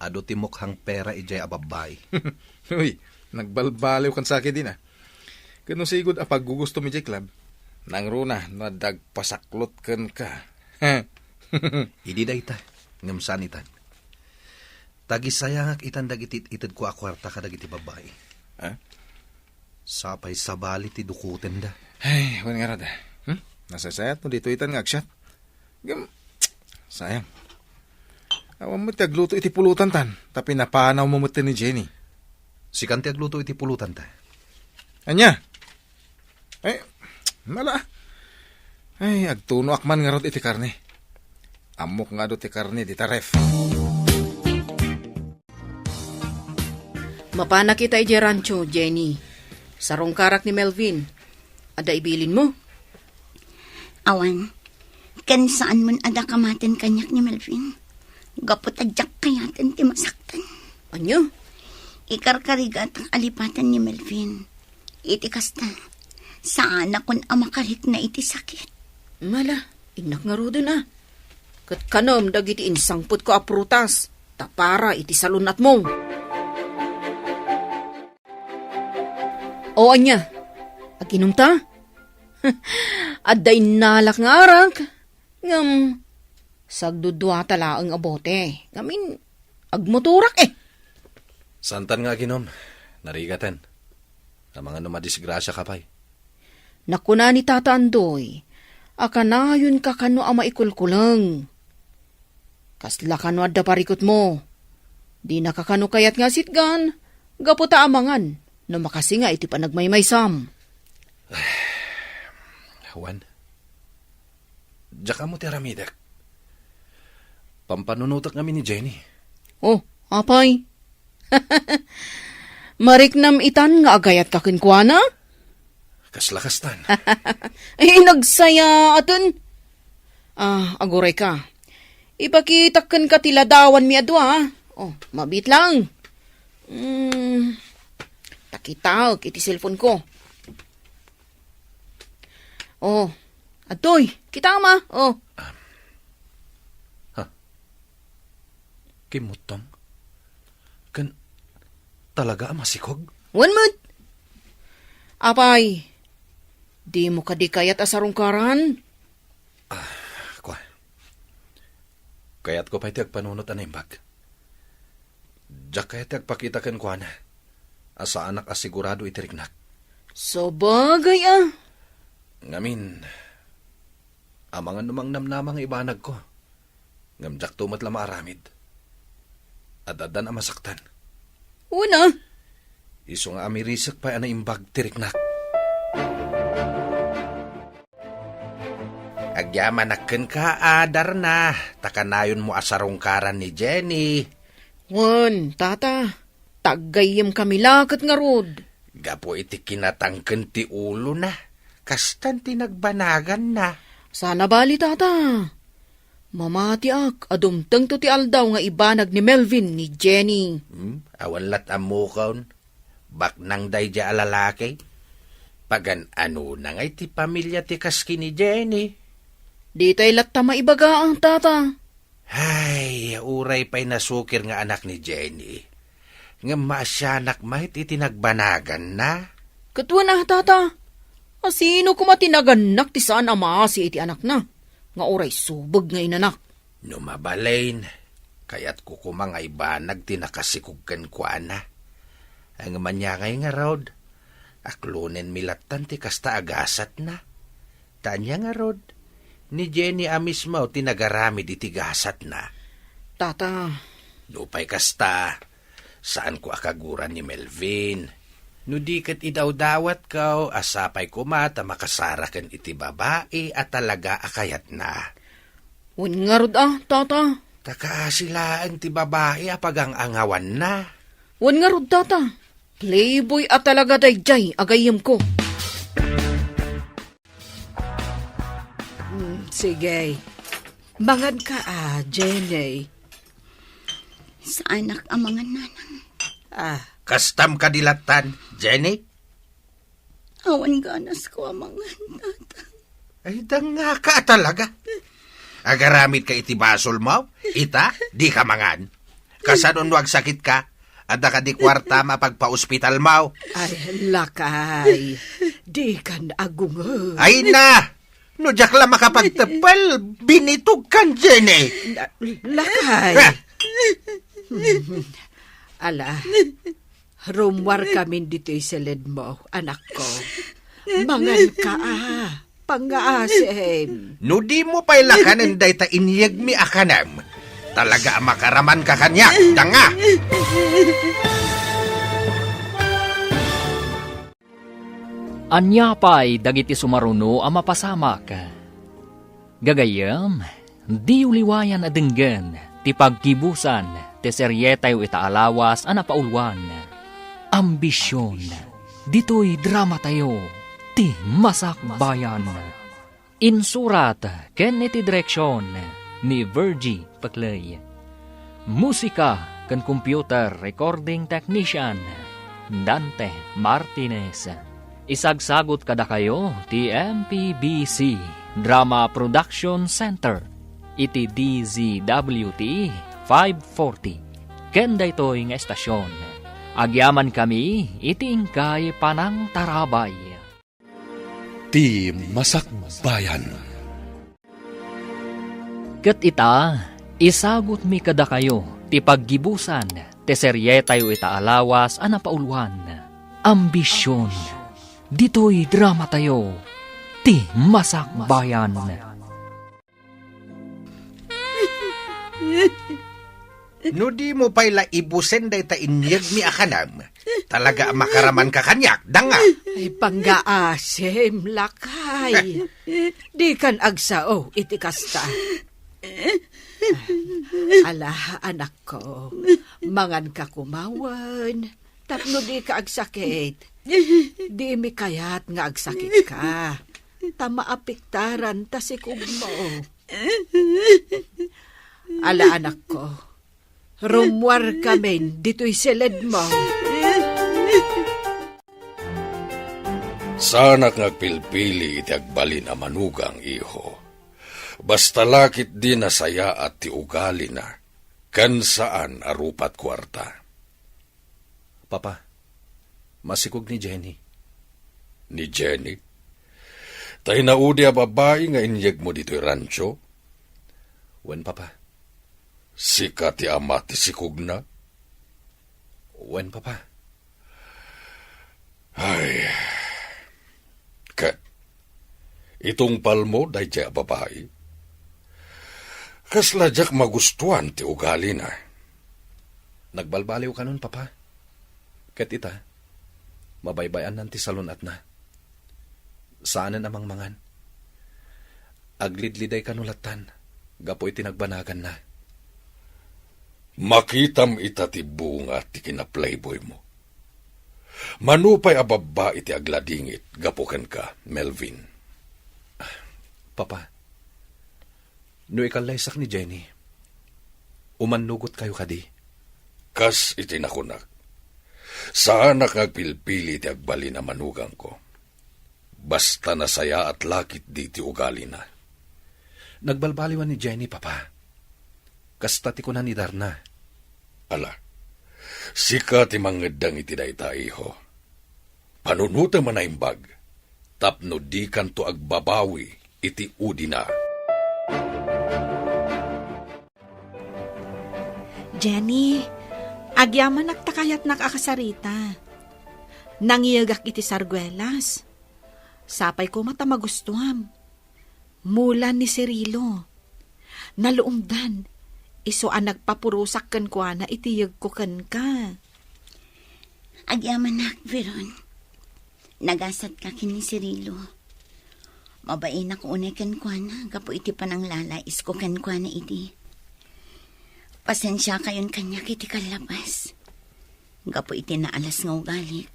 Adu ti mukhang pera idiay a babbai. Uy, nagbalbaliw kan sakit din, ah. Ket no sigud a paggugustom idiay club, nangruna no adda agpasaklot kenka. Idi dayta, ngem saan itan. Tagisayangak itan dagiti itedko a kuarta kadagiti babbai. Ah? Sapay sabali ti dukotenda. Ay, wen ngarud, ah. Hmm? Nasaysayat no ditoy itan nga agsiat. Ngem, sayang. Awan met ti agluto iti pulutan tan, ta pinapanawmo met ni Jenny. Sikan ti agluto iti pulutan ta. Ania? Ay, mala. Ay, agtunoak man ngarud iti karne. Ammok nga adu ti karne dita ref. Mapanak ita idiay rancho, Jenny. Sarungkarak ni Melvin. Adda ibilinmo? Awan. Ken saan man a dakamaten kaniak ni Melvin. Gapu ta diak kayaten ti masaktan. Ania? Ikarkarigatak a lipaten ni Melvin. Iti kasta, saanakon a makarikna iti sakit. Mala, innak ngaruden a. Ket kanem dagiti insangpetko a prutas, ta para iti salun-atmo. O ania, aginumta? Adda innalak nga arak, ngem sagduduata laeng a bote. Ngamin, agmotorak, eh. Saantan nga aginom, narigaten. Amangan no madisgrasiaka pay. Nakuna ni Tata Andoy, a kanayonka kano a maikulkuleng. Kasla kano adda parikutmo. Dinaka kano kayat nga asitgan, gapu ta amangan no makasinga iti panagmaymaysam. Wen, diak ammo ti aramidek. Pampanunotek ngamin ni Jenny. Oh, apay? Mariknam itan nga agayatka kenkuana? Kasla kastan. Ay, nagsayaaten. Ah, agurayka. Ipakitak kenka ti ladawanmi a dua, ah. Oh, mabiit lang. Hmm, ta kitaek iti cellphone ko. Oh, adtoy, kitam, ah. Oh. Ha? Kimmuttong? Ken talaga a masikog? Wen met. Apay, dimo kadi kayat a sarungkaran? Ah, kua. Kayatko pay ti agpanunot a naimbag. Diak kayat ti agpakita kenkuana a saanak a sigurado iti riknak. Sabagay, ah. Ngamin, amangan no mangnamnama nga ibanagko. Ngem diakto met la maaramid. Ad-addan a masaktan. Wen, ah. Isu nga amirisek pay a naimbag ti riknak. Agyamanak kenka, a Darna, ta kanayonmo a sarungkaran ni Jenny. Wen, Tata, ta aggayyemkami la ket ngarud. Gapu iti kinatangken ti ulona, kastan ti nagbanaganna. Saan a bali, Tata. Mamatiak a dumtengto ti aldaw nga ibanag ni Melvin ni Jenny. Hmm? Awan lat ammokon. Baknang daydiay a lalaki. Pagan-anona ngay ti pamilia ti kas ken ni Jenny? Ditay latta maibaga, ah, Tata. Ay, uray pay nasukir nga anak ni Jenny. Ngem maasianak met iti nagbanaganna. Ket wen, ah, Tata, a sino koma ti nagannak ti saan a maasi iti anakna, nga uray subeg nga inanak? No mabalin, kayatko koma nga ibanag ti nakasikog kenkuana. Ngem ania ngay ngarud, aklonenmi lattan ti kasta a gasatna. Ta ania ngarud, ni Jenny a mismo ti nagaramid iti gasatna. Tata. Nupay kasta, saanko a kaguran ni Melvin. No di ket idawdawatko, a sapay koma ta makasaraken iti babai a talaga a kayatna. Wen ngarud a, Tata. Ta kaasi laeng ti babai a pagang-angawanna. Wen ngarud, Tata. Playboy a talaga daydiay a gayyemko. Mm, sige. Mangan ka, ah, Jenny. Saanak a mangan, Nanang. Ah. Kastam kadi lattan, Jenny? Awan ganasko a mangan, Tata. Ay, dangngaka talaga. Agaramid ka iti basolmo? Ita, di ka mangan. Kasano no agsakit ka? Adda kadi kuartam a pagpaospitalmo? Ay, lakay. Di kan agungod. Ay na! No diak la makapagteppel, binitog kan, Jenny. La-, lakay. Ah! Ala, rummuar kamin ditoy siledmo, anakko. Mangan ka, ah. Pangngaasim. No dimo pay lakanen dayta inyegmi a kanem, talaga a makaraman ka kaniak, danga! Ania pay dagiti sumaruno a mapasamak? Gagayyem, diyo liwayan a denggen ti paggibusan ti serietayo ita a lawas a napauluan, Ambision. Ditoy dramatayo, Ti Masakbayan. Insurat ken iti direksion ni Virgie Paclay. Musika ken computer recording technician, Dante Martinez. Isagsagut kadakayo ti M P B C Drama Production Center iti D Z W T five forty. Ken daytoy nga estasion, agyamankami iti inkay panangtarabay. Ti Masakbayan. Ket ita, isagutmi kadakayo ti paggibusan Ti serietayo ita a lawas a napauluan, Ambision. Ditoy dramatayo, Ti Masakbayan. No dimo pay la ibusen dayta inyegmi a kanam, talaga a makaramanka kaniak, danga. Ay, panggaasim, lakay. Dikan agsao iti kasta. Ala, anakko, manganka kumawen, tapno dika agsakit. Dimi kayat nga agsakitka, ta maapektaran ta sikugmo. Ala, anakko, rummuarkamin ditoy siledmo. Saanak nga agpilpili iti agbalin a manugang, iho. Basta la ketdi nasayaat ti ugalina, ken saan a rupat kuarta. Papa, masikog ni Jenny. Ni Jenny? Ta inaudi a babai nga inyegmo ditoy rancho? Wen, Papa. Sika ti ama ti sikogna? Wen, Papa. Ay. Ket, itungpalmo daydiay a babai? Kasla diak magustuan ti ugalina. Nagbalbaliw kanon, Papa. Ket ita, mabaybay-annan ti salun-atna. Saanen a mangmangan. Aglidliday kano lattan, gapu iti nagbanaganna. Makitam ita ti bunga ti kinaplayboymo. Mano pay a babbai ti agladingit gapu kenka, Melvin? Papa, no ikallaysak ni Jenny, umannugotkayo kadi? Kas iti nakunak, saanak nga agpilpili ti agbalin a manugangko. Basta nasayaat la ketdi ti ugalina. Nagbalbaliwan ni Jenny, Papa. Kasta ti kuna ni Darna. Ala, sika ti mangeddeng iti dayta, iho. Panunotem a naimbag, tapno dikanto agbabawi iti udina. Jenny, agyamanak ta kayatnak a kasarita. Nangiyegak iti sarguelas. Sapay koma ta magustuam. Mula ni Cirilo. Naluomdan, isu a nagpapurosak kenkuana iti yegko kenka. Agyamanak, Veron. Nagasatka ken ni Cirilo. Mabainak unay kenkuana gapu iti pananglalaisko kenkuana idi. Pasensiakayon kaniak iti kallabas. Gapu iti naalas nga ugalik,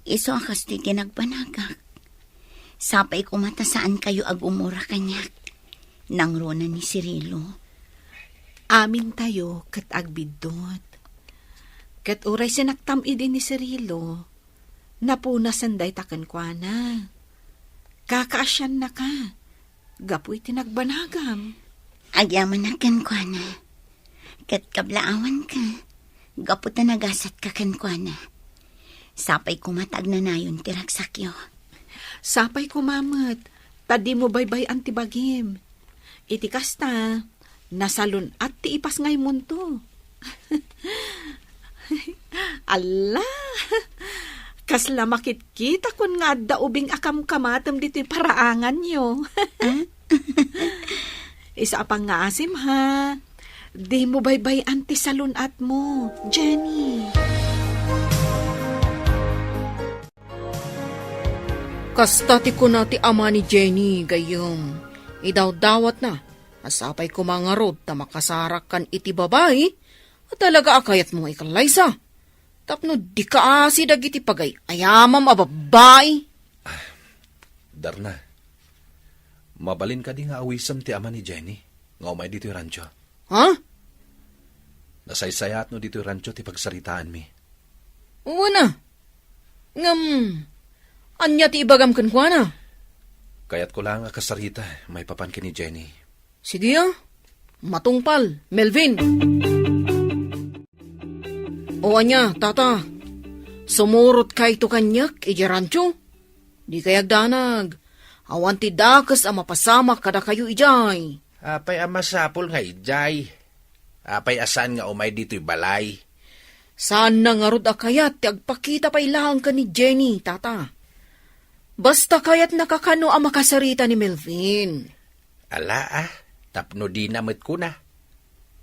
isu a kastoy ti nagbanagak. Sapay koma ta saankayo a gumura kaniak. Nangruna ni Cirilo. Amintayo ket agbiddut. Ket uray sinaktam idi ni Cirilo, napunasen dayta kenkuana. Kakaasiannaka gapu iti nagbanagam. Agyamanak kenkuana, ket kablaawanka gapu ta nagasatka kenkuana. Sapay koma ta agnanayon ti ragsakyo. Sapay koma met ta dimo baybay-an ti bagim. Iti kasta, nasalun-at ti ipasngaymonto. Alla! Kasla makitkitakon nga adda ubing a kamkamatem ditoy paraanganyo. Ah? Isu a pangngaasim, ha? Dimo baybay-an ti salun-atmo, Jenny. Kasta ti kuna ti ama ni Jenny, gayyem, idawdawatna a sapay koma ngarud ta makasarakkan iti babai a talaga a kayatmo nga ikallaysa, tapno dika asi dagiti pagay-ayamam a babbai. Darna, mabalin kadi nga awisem ti ama ni Jenny nga umay ditoy rancho? Ha? Nasaysayaat no ditoy rancho ti pagsaritaanmi? Wen a. Ngem, ania ti ibagam kenkuana? Kayatko laeng a kasarita maipapan ken ni Jenny. Sige a. Matungpal, Melvin. O ania, tata? Sumurotkayto kaniak idiay rancho? Dikay agdanag. Awan ti dakes a mapasamak kadakayo idiay. Apay a masapul nga idiay? Apay a saan nga umay ditoy balay? Saanna ngarud a kayat ti agpakita pay laeng ken ni Jenny, Tata. Basta kayatna kakano a makasarita ni Melvin. Ala, ah, tapno dina met kuna.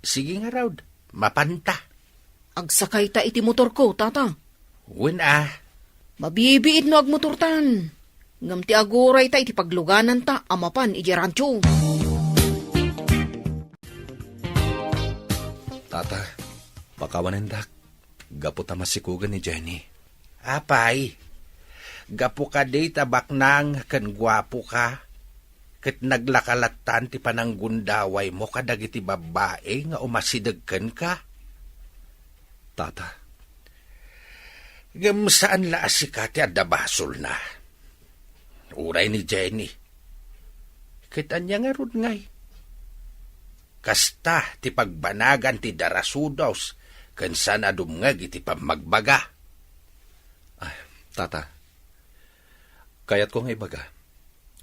Sige ngarud, mapanta. Agsakayta iti motorko, Tata. Wen, ah. Mabibiit no agmotortan. Ngem ti agurayta iti paglugananta a mapan idiay rancho. Tata, pakawanendak. Gapu ta masikogen ni Jenny. Apay, gapu kadi ta baknang ken guapoka, ket naglaka lattan ti pananggundawaymo kadagiti babbai nga umasideg kenka? Tata. Ngem saan la a sika ti adda basolna. Uray ni Jenny. Ket ania ngarud ngay? Kasta ti pagbanagan ti darasudos ken saan a dumngeg iti pammagbaga. Ah, Tata, kayatko nga ibaga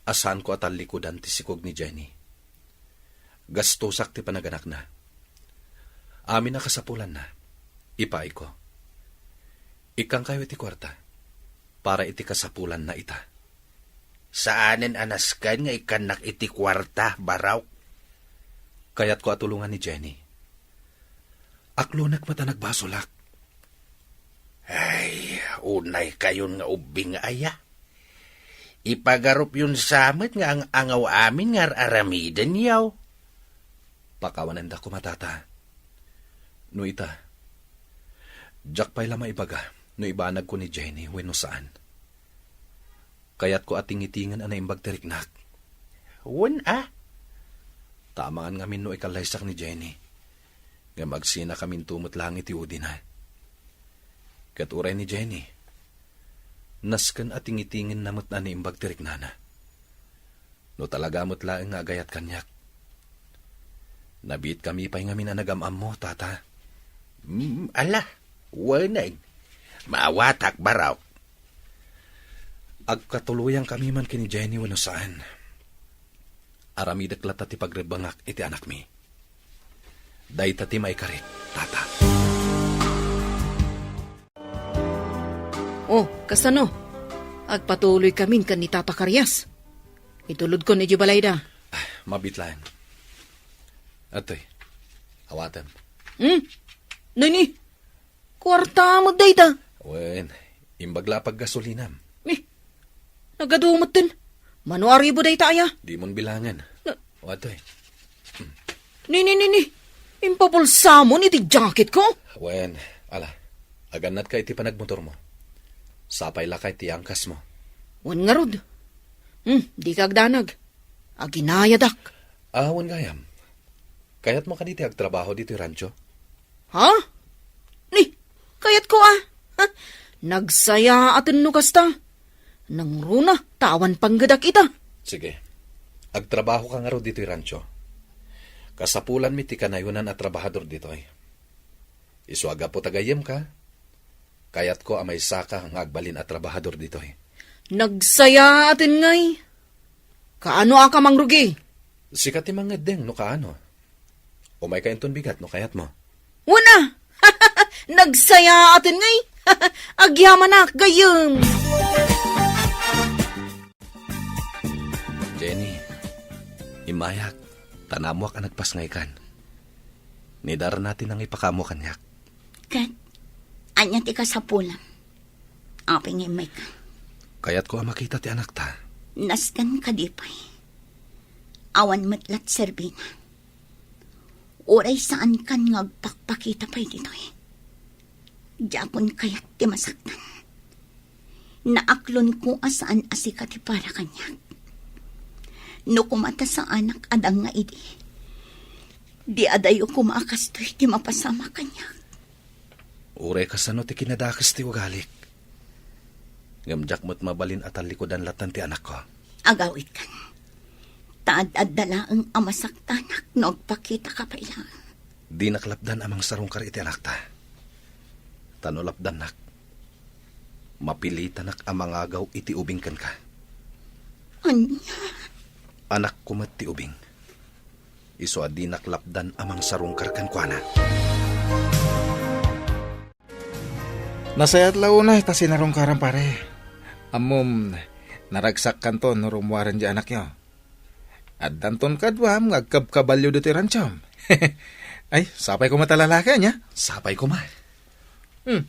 a saanko a tallikudan ti sikog ni Jenny. Gastosak ti panaganakna. Amin a kasapulanna, ipaayko. Ikkangkayo iti kuarta para iti kasapulanna ita. Saanen a nasken nga ikkannak iti kuarta, Barok. Kayatko a tulongan ni Jenny. Aklonek met a nagbasolak. Ay, unay kayon nga ubbing nga aya. Ipagarupyon sa met nga ang-angaw amin nga ar-aramidenyo. Pakawanenda koma, Tata. No ita, diak pay la maibaga no ibanagko ni Jenny wenno saan. Kayatko a tingitingen a naimbag ti riknak. Wen a? Ta amangan ngamin no ikallaysak ni Jenny. Ngem agsinakaminto met laeng iti udina. Ket uray ni Jenny, nasken a tingitingen na met a naimbag ti riknana. No talaga met laeng nga agayat kaniak. Nabiit kami pay ngamin a nagam-ammo, Tata. Mm, ala, wen a. Maawatak, Barok. Agkatuloyan kami man ken ni Jenny wenno saan. Aramidek latta ti pagrebbengak iti anakmi. Dayta ti maikarik, Tata. Oh, kasano? Agpatuloy kamin ken ni Tata Karias. Itulodkon idiay balayda. Ah, mabiit laeng. Atoy, awatem. Hmm? Nini? Kuarta met dayta. Wen, imbag la a paggasolinam. Eh, nagadu metten. Mano a ribu dayta aya? Dimon bilangen. Na- O, atoy. Ni, ni, ni, ni. Impabulsamon iti jacketko? Wen, ala. Agannatka iti panagmotormo. Sapay la kay ti angkasmo. Wen ngarud. Hmm, dika agdanag. Aginayadak. Ah, wen gayam. Kayatmo kadi ti agtrabaho ditoy rancho? Ha? Ni, kayatko a. Ha? Nagsayaaten no kasta. Nangruna, ta awan panggedak ita. Sige. Agtrabahoka ngarud ditoy rancho. Kasapulanmi ti kanayonan a trabahador ditoy. Isu a gapu ta gayyemka, kayatko a maysaka nga agbalin a trabahador ditoy. Nagsayaaten ngay. Kaano a ka mangrugi? Sika ti mangeddeng no kaano. Umayka inton bigat no kayatmo. Wen a! Nagsayaaten ngay. Agyamanak, gayyem. Jenny, immayak, ta naammoak a nagpasngaykan. Ni Darna ti nangipakaammo kaniak. Ket, ania ti kasapulam? Apay nga immayka? Kayatko a makita ti anakta. Nasken kadi pay. Awan met la ti serbina. Uray saankan nga agpakpakita pay ditoy. Diakon kayat ti masaktan. Naaklonko a saan a sika ti para kaniak. No koma ta saanak a danga idi, di adayo koma a kastoy ti mapasamak kaniak. Uray kasano ti kinadakes ti ugalik. Ngem diak met mabalin a tallikudan latta ti anakko. Agawidkan. Ta ad-adda laeng a masaktanak no agpakitaka pay laeng. Dinak lapdan a mangsarungkar iti anakta. Ta no lapdannak, mapilitanak a mangagaw iti ubing kenka. Ania? Anakko met ti ubing. Isu a dinak lapdan a mangsarungkar kenkuana. Nasayaat la unay ta sinarungkaram, pare. Ammom, naragsakkanto no rummuaren diay anakyo. Addanton kaduam nga agkabkabalio ditoy ranchom. Ay, sapay koma ta lalaki, ania? Sapay koma. Hmm.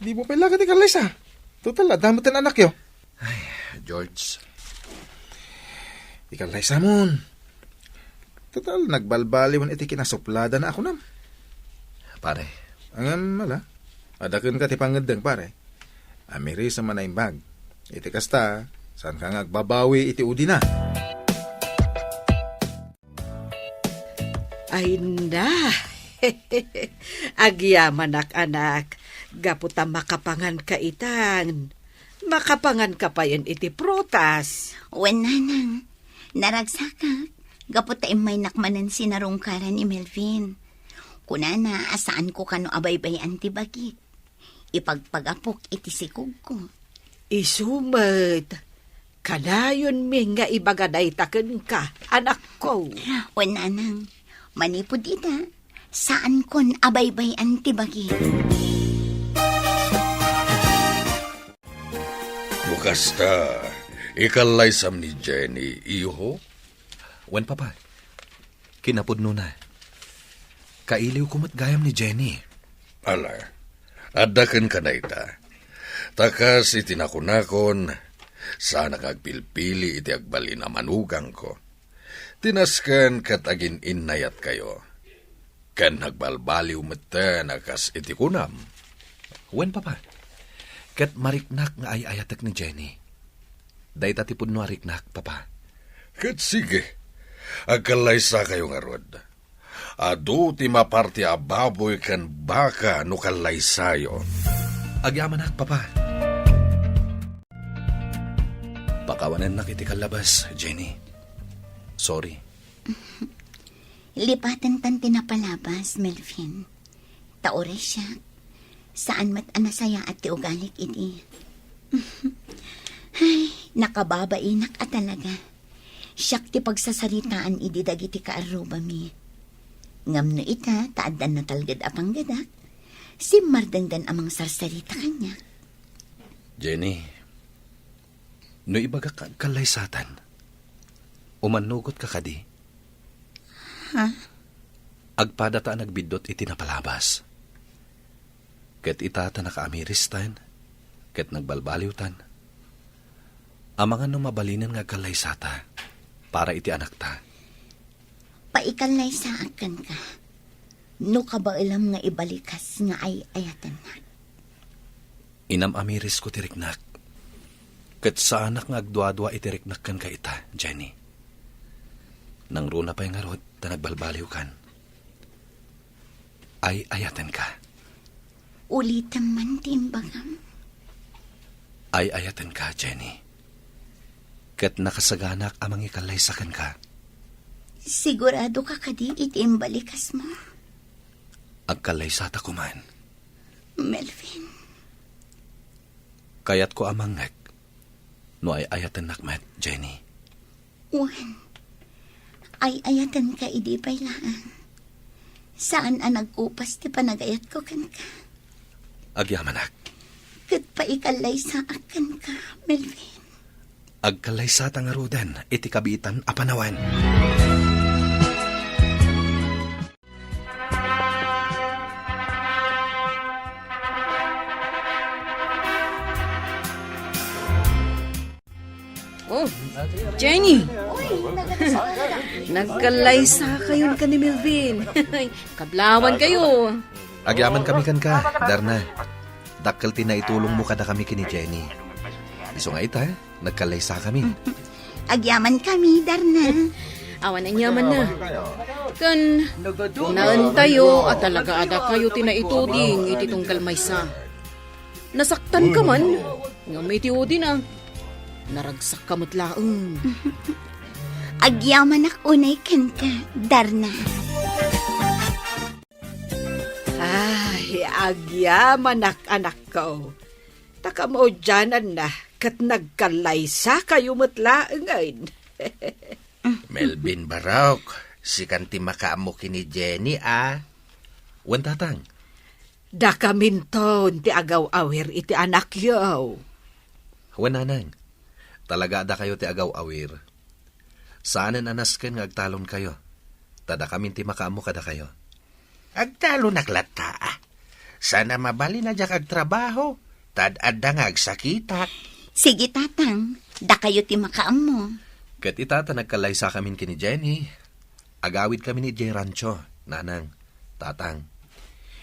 Dimo pay la ket ikallaysa. Total, adda met ti anakyo. Ay, George. Ikallaysamon. Total, nagbalbaliwen iti kinasupladana a kunam. Pare. Ngem, ala, adda kenka ti pangngeddeng, pare. Amirisem a naimbag. Iti kasta, saanka nga agbabawi iti udina. Ay na. Agyamanak, anak, gapu ta makapanganka itan. Makapanganka payen iti prutas. Wen, nanang, naragsakak, gapu ta immaynak manen sinarungkaran ni Melvin. Kunana a saanko kano a baybay-an ti bagik. Ipagpagapok iti sikogko. Isu met, kanayonmi nga ibaga dayta kenka, anakko. Wen, nanang, manipud ita, saankon a baybay-an ti bagik. No kasta, ikallaysam ni Jenny, iho? Wen, Papa. Kinapudnona, kailiwko met gayam ni Jenny. Ala, adda kenka dayta. Ta kas iti nakunakon, saanak nga agpilpili iti agbalin a manugangko. Ti nasken ket agin-innayatkayo. Ken nagbalbaliw metten a kas iti kunam. Wen, Papa. Ket mariknak nga ay-ayatek ni Jenny. Dayta ti pudno a riknak, Papa. Ket sige, agkallaysakayo ngarud. Adu ti maparti a baboy ken baka no kallaysayo. Agyamanak, Papa. Pakawanennak iti kallabas, Jenny. Sorry. Lipatentan ti napalabas, Melvin. Ta uray siak, saan met a nasayaat ti ugalik idi. Ay, nakababainak a talaga. Siak ti pagsasaritaan idi dagiti kaarrubami. Ngem no ita, ta addan natalged a panggedak, simmardengdan a mangsarsarita kaniak. Jenny, no ibagak nga agkallaysatan, umannugotka kadi? Ha? Agpadata a nagbiddut iti napalabas. Ket ita ta nakaamiristan, ket nagbalbaliwtan. Amangan no mabalinen nga agkallaysata para iti anakta. Paikallaysaak kenka, no kabaelam nga ibalikas nga ay-ayatennak. Inam-amirisko ti riknak, ket saanak nga agduadua iti riknak kenka ita, Jenny. Nangruna pay ngarud ta nagbalbaliwkan. Ay-ayatenka. Ulitem man ti imbagam. Ay-ayatenka, Jenny. Ket nakasaganak a mangikallaysa kenka. Siguradoka kadi iti imbalikasmo? Agkallaysata koman. Melvin. Kayatko a mangngeg no ay-ayatennak met, Jenny. Wen, ay-ayatenka idi pay laeng. Saan a nagkupas ti panagayatko kenka. Agyamanak. Ket paikallaysaak kenka, Melvin. Agkallaysata ngaruden iti kabiitan a panawen. Oh, Jenny! Nagkallaysakayon ken ni Melvin. Kablawankayo. Agyamankami kenka, Darna. Dakkel ti naitulongmo kadakami ken ni Jenny. Isu nga ita, nagkallaysakami. Agyamankami, Darna. Awan aniamanna. Ken naentayo a talaga a dakayo ti naituding iti tunggal maysa. Nasaktanka man, ngem iti udina, naragsakka met laeng. Agyamanak unay kenka, Darna. Ay, agyamanak, anakko. Ta kamaudiananna, ket nagkallaysakayo met laengen. Melvin Barok, sikan ti makaammo ken ni Jenny, a? Wen, Tatang. Dakaminton ti agaw-awir iti anakyo. Wen, nanang, talaga a dakayo ti agaw-awir. Saanen a nasken nga agtalonkayo, ta dakamin ti makaammo kadakayo. Agtalonak latta. Saan a mabalin a diak agtrabaho, ta ad-adda nga agsakitak. Sige, Tatang. Dakayo ti makaammo. Ket ita ta nagkallaysakamin ken ni Jenny, agawidkamin idiay rancho, Nanang, Tatang.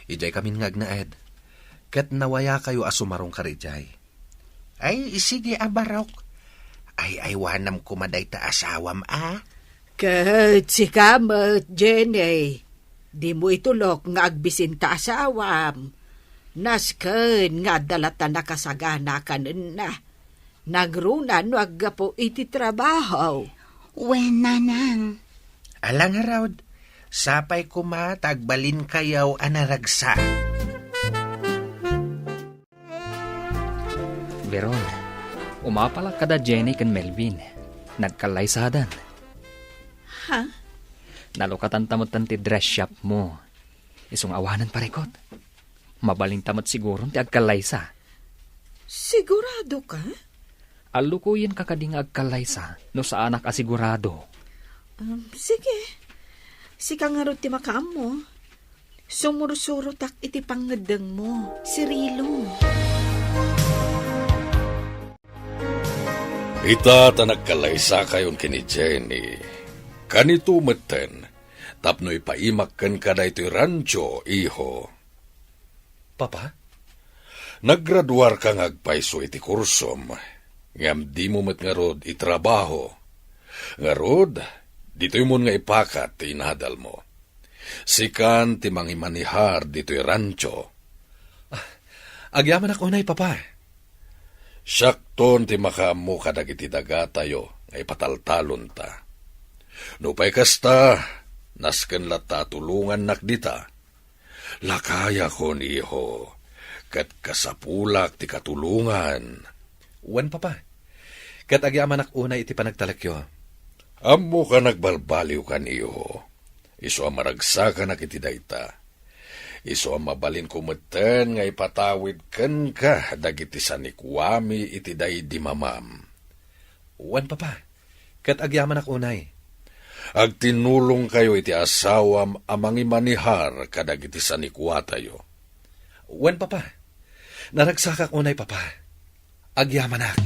Idiaykamin nga agnaed. Ket nawayakayo a sumarong karidiay. Ay, sige a barok. Ay-aywanam koma dayta asawam a. Ket sika met, Jenny, dimo itulok nga agbisin ta asawam. Nasken nga adda latta nakasagana kanenna. Nagruna no aggapu iti trabaho. Wen, Nanang. Ala ngarud, sapay koma ta agbalinkayo a naragsak. Veron, umapalak kada Jenny ken Melvin. Nagkallaysadan. Ha? Nalukatanta met ti dress shop mo. Isu nga awanen parikot. Mabalinta met siguron ti agkallaysa. Sigurado ka? Allukoyenka kadi nga agkallaysa no saanak a sigurado. Um, sige. Sika ngarud ti makaammo. Sumursurotak iti pangngeddengmo, Cirilo. Ita ta nagkallaysakayon ken ni Jenny. Kanito metten, tapno ipaimak kenka daytoy rancho, iho. Papa? Naggraduarka nga agpayso iti kursom, ngem dimo met ngarud itrabaho. Ngarud, ditoymon nga ipakat ti inadalmo. Sikan ti mangimanihar ditoy rancho. Ah, agyamanak unay, Papa. Siakton ti makaammo kadagiti dagatayo nga ipataltalonta. Nupay kasta, nasken latta a tulongannak dita. Lakayakon, iho, ket kasapulak ti katulongan. Wen, Papa. Ket agyamanak unay iti panagtalekyo. Ammoka nagbalbaliwkan, iho. Isu a maragsakanak iti dayta. Isu a mabalinko metten nga ipatawid kenka dagiti sanikuami iti daydi mamam. Wen, Papa. Ket agyamanak unay. Agtinulongkayo iti asawam a mangimanihar kadagiti sanikuatayo. Wen, Papa. Naragsakak unay, Papa. Agyamanak.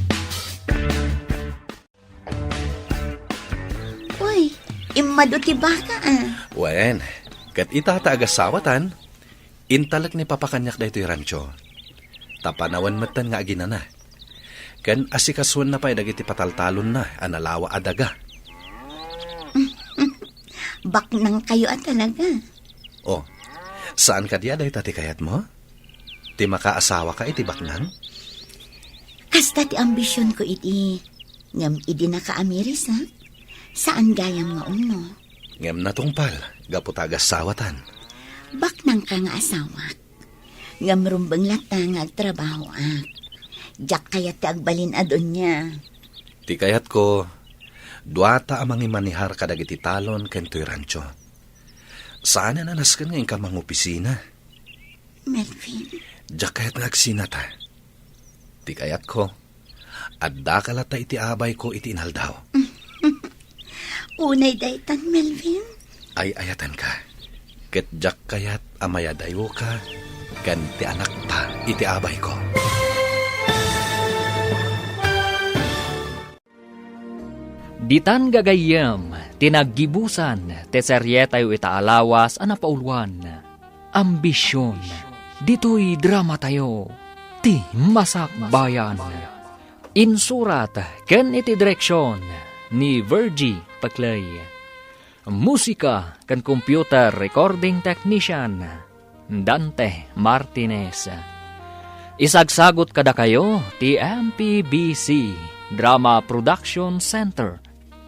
Uy, immadu ti baka, ah. Wen, ket ita ta agasawatan, intalek ni Papa kaniak daytoy rancho. Ta panawen metten nga aginana. Ken asikasuenna pay dagiti pataltalonna a nalawa a daga. Baknangkayo a talaga. Oh, saan kadi a dayta ti kayatmo? Ti makaasawaka iti baknang? Kasta ti ambisionko idi, ngem idi nakaamirisak, saan gayam nga umno. Ngem natungpal, gapu ta agasawatan. Baknangka nga asawak. Ngem rumbeng latta nga agtrabahoak. Diak kayat ti agbalin a dunia. Ti kayatko, duata a mangimanihar kadagiti talon ken toy rancho. Saanen a nasken nga inka mangopisina. Melvin. Diak kayat nga agsinata. Ti kayatko, addaka latta iti abayko iti inaldaw. Unay daytan, Melvin. Ay-ayatenka. Ket diak kayat a mayadayoka ken ti anakta iti abayko. Ditan gagayyem ti naggibusan ti serietayo ita a lawas a napauluan, Ambision. Ditoy dramatayo, Ti Masakbayan. Insurat ken iti direksion ni Virgie Peclay. Musika ken computer recording technician, Dante Martinez. Isagsagut kadakayo ti M P B C Drama Production Center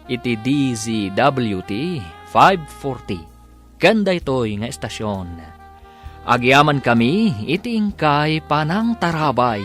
iti D Z W T five forty ken daytoy nga estasion. Agyamankami iti inkay panangtarabay.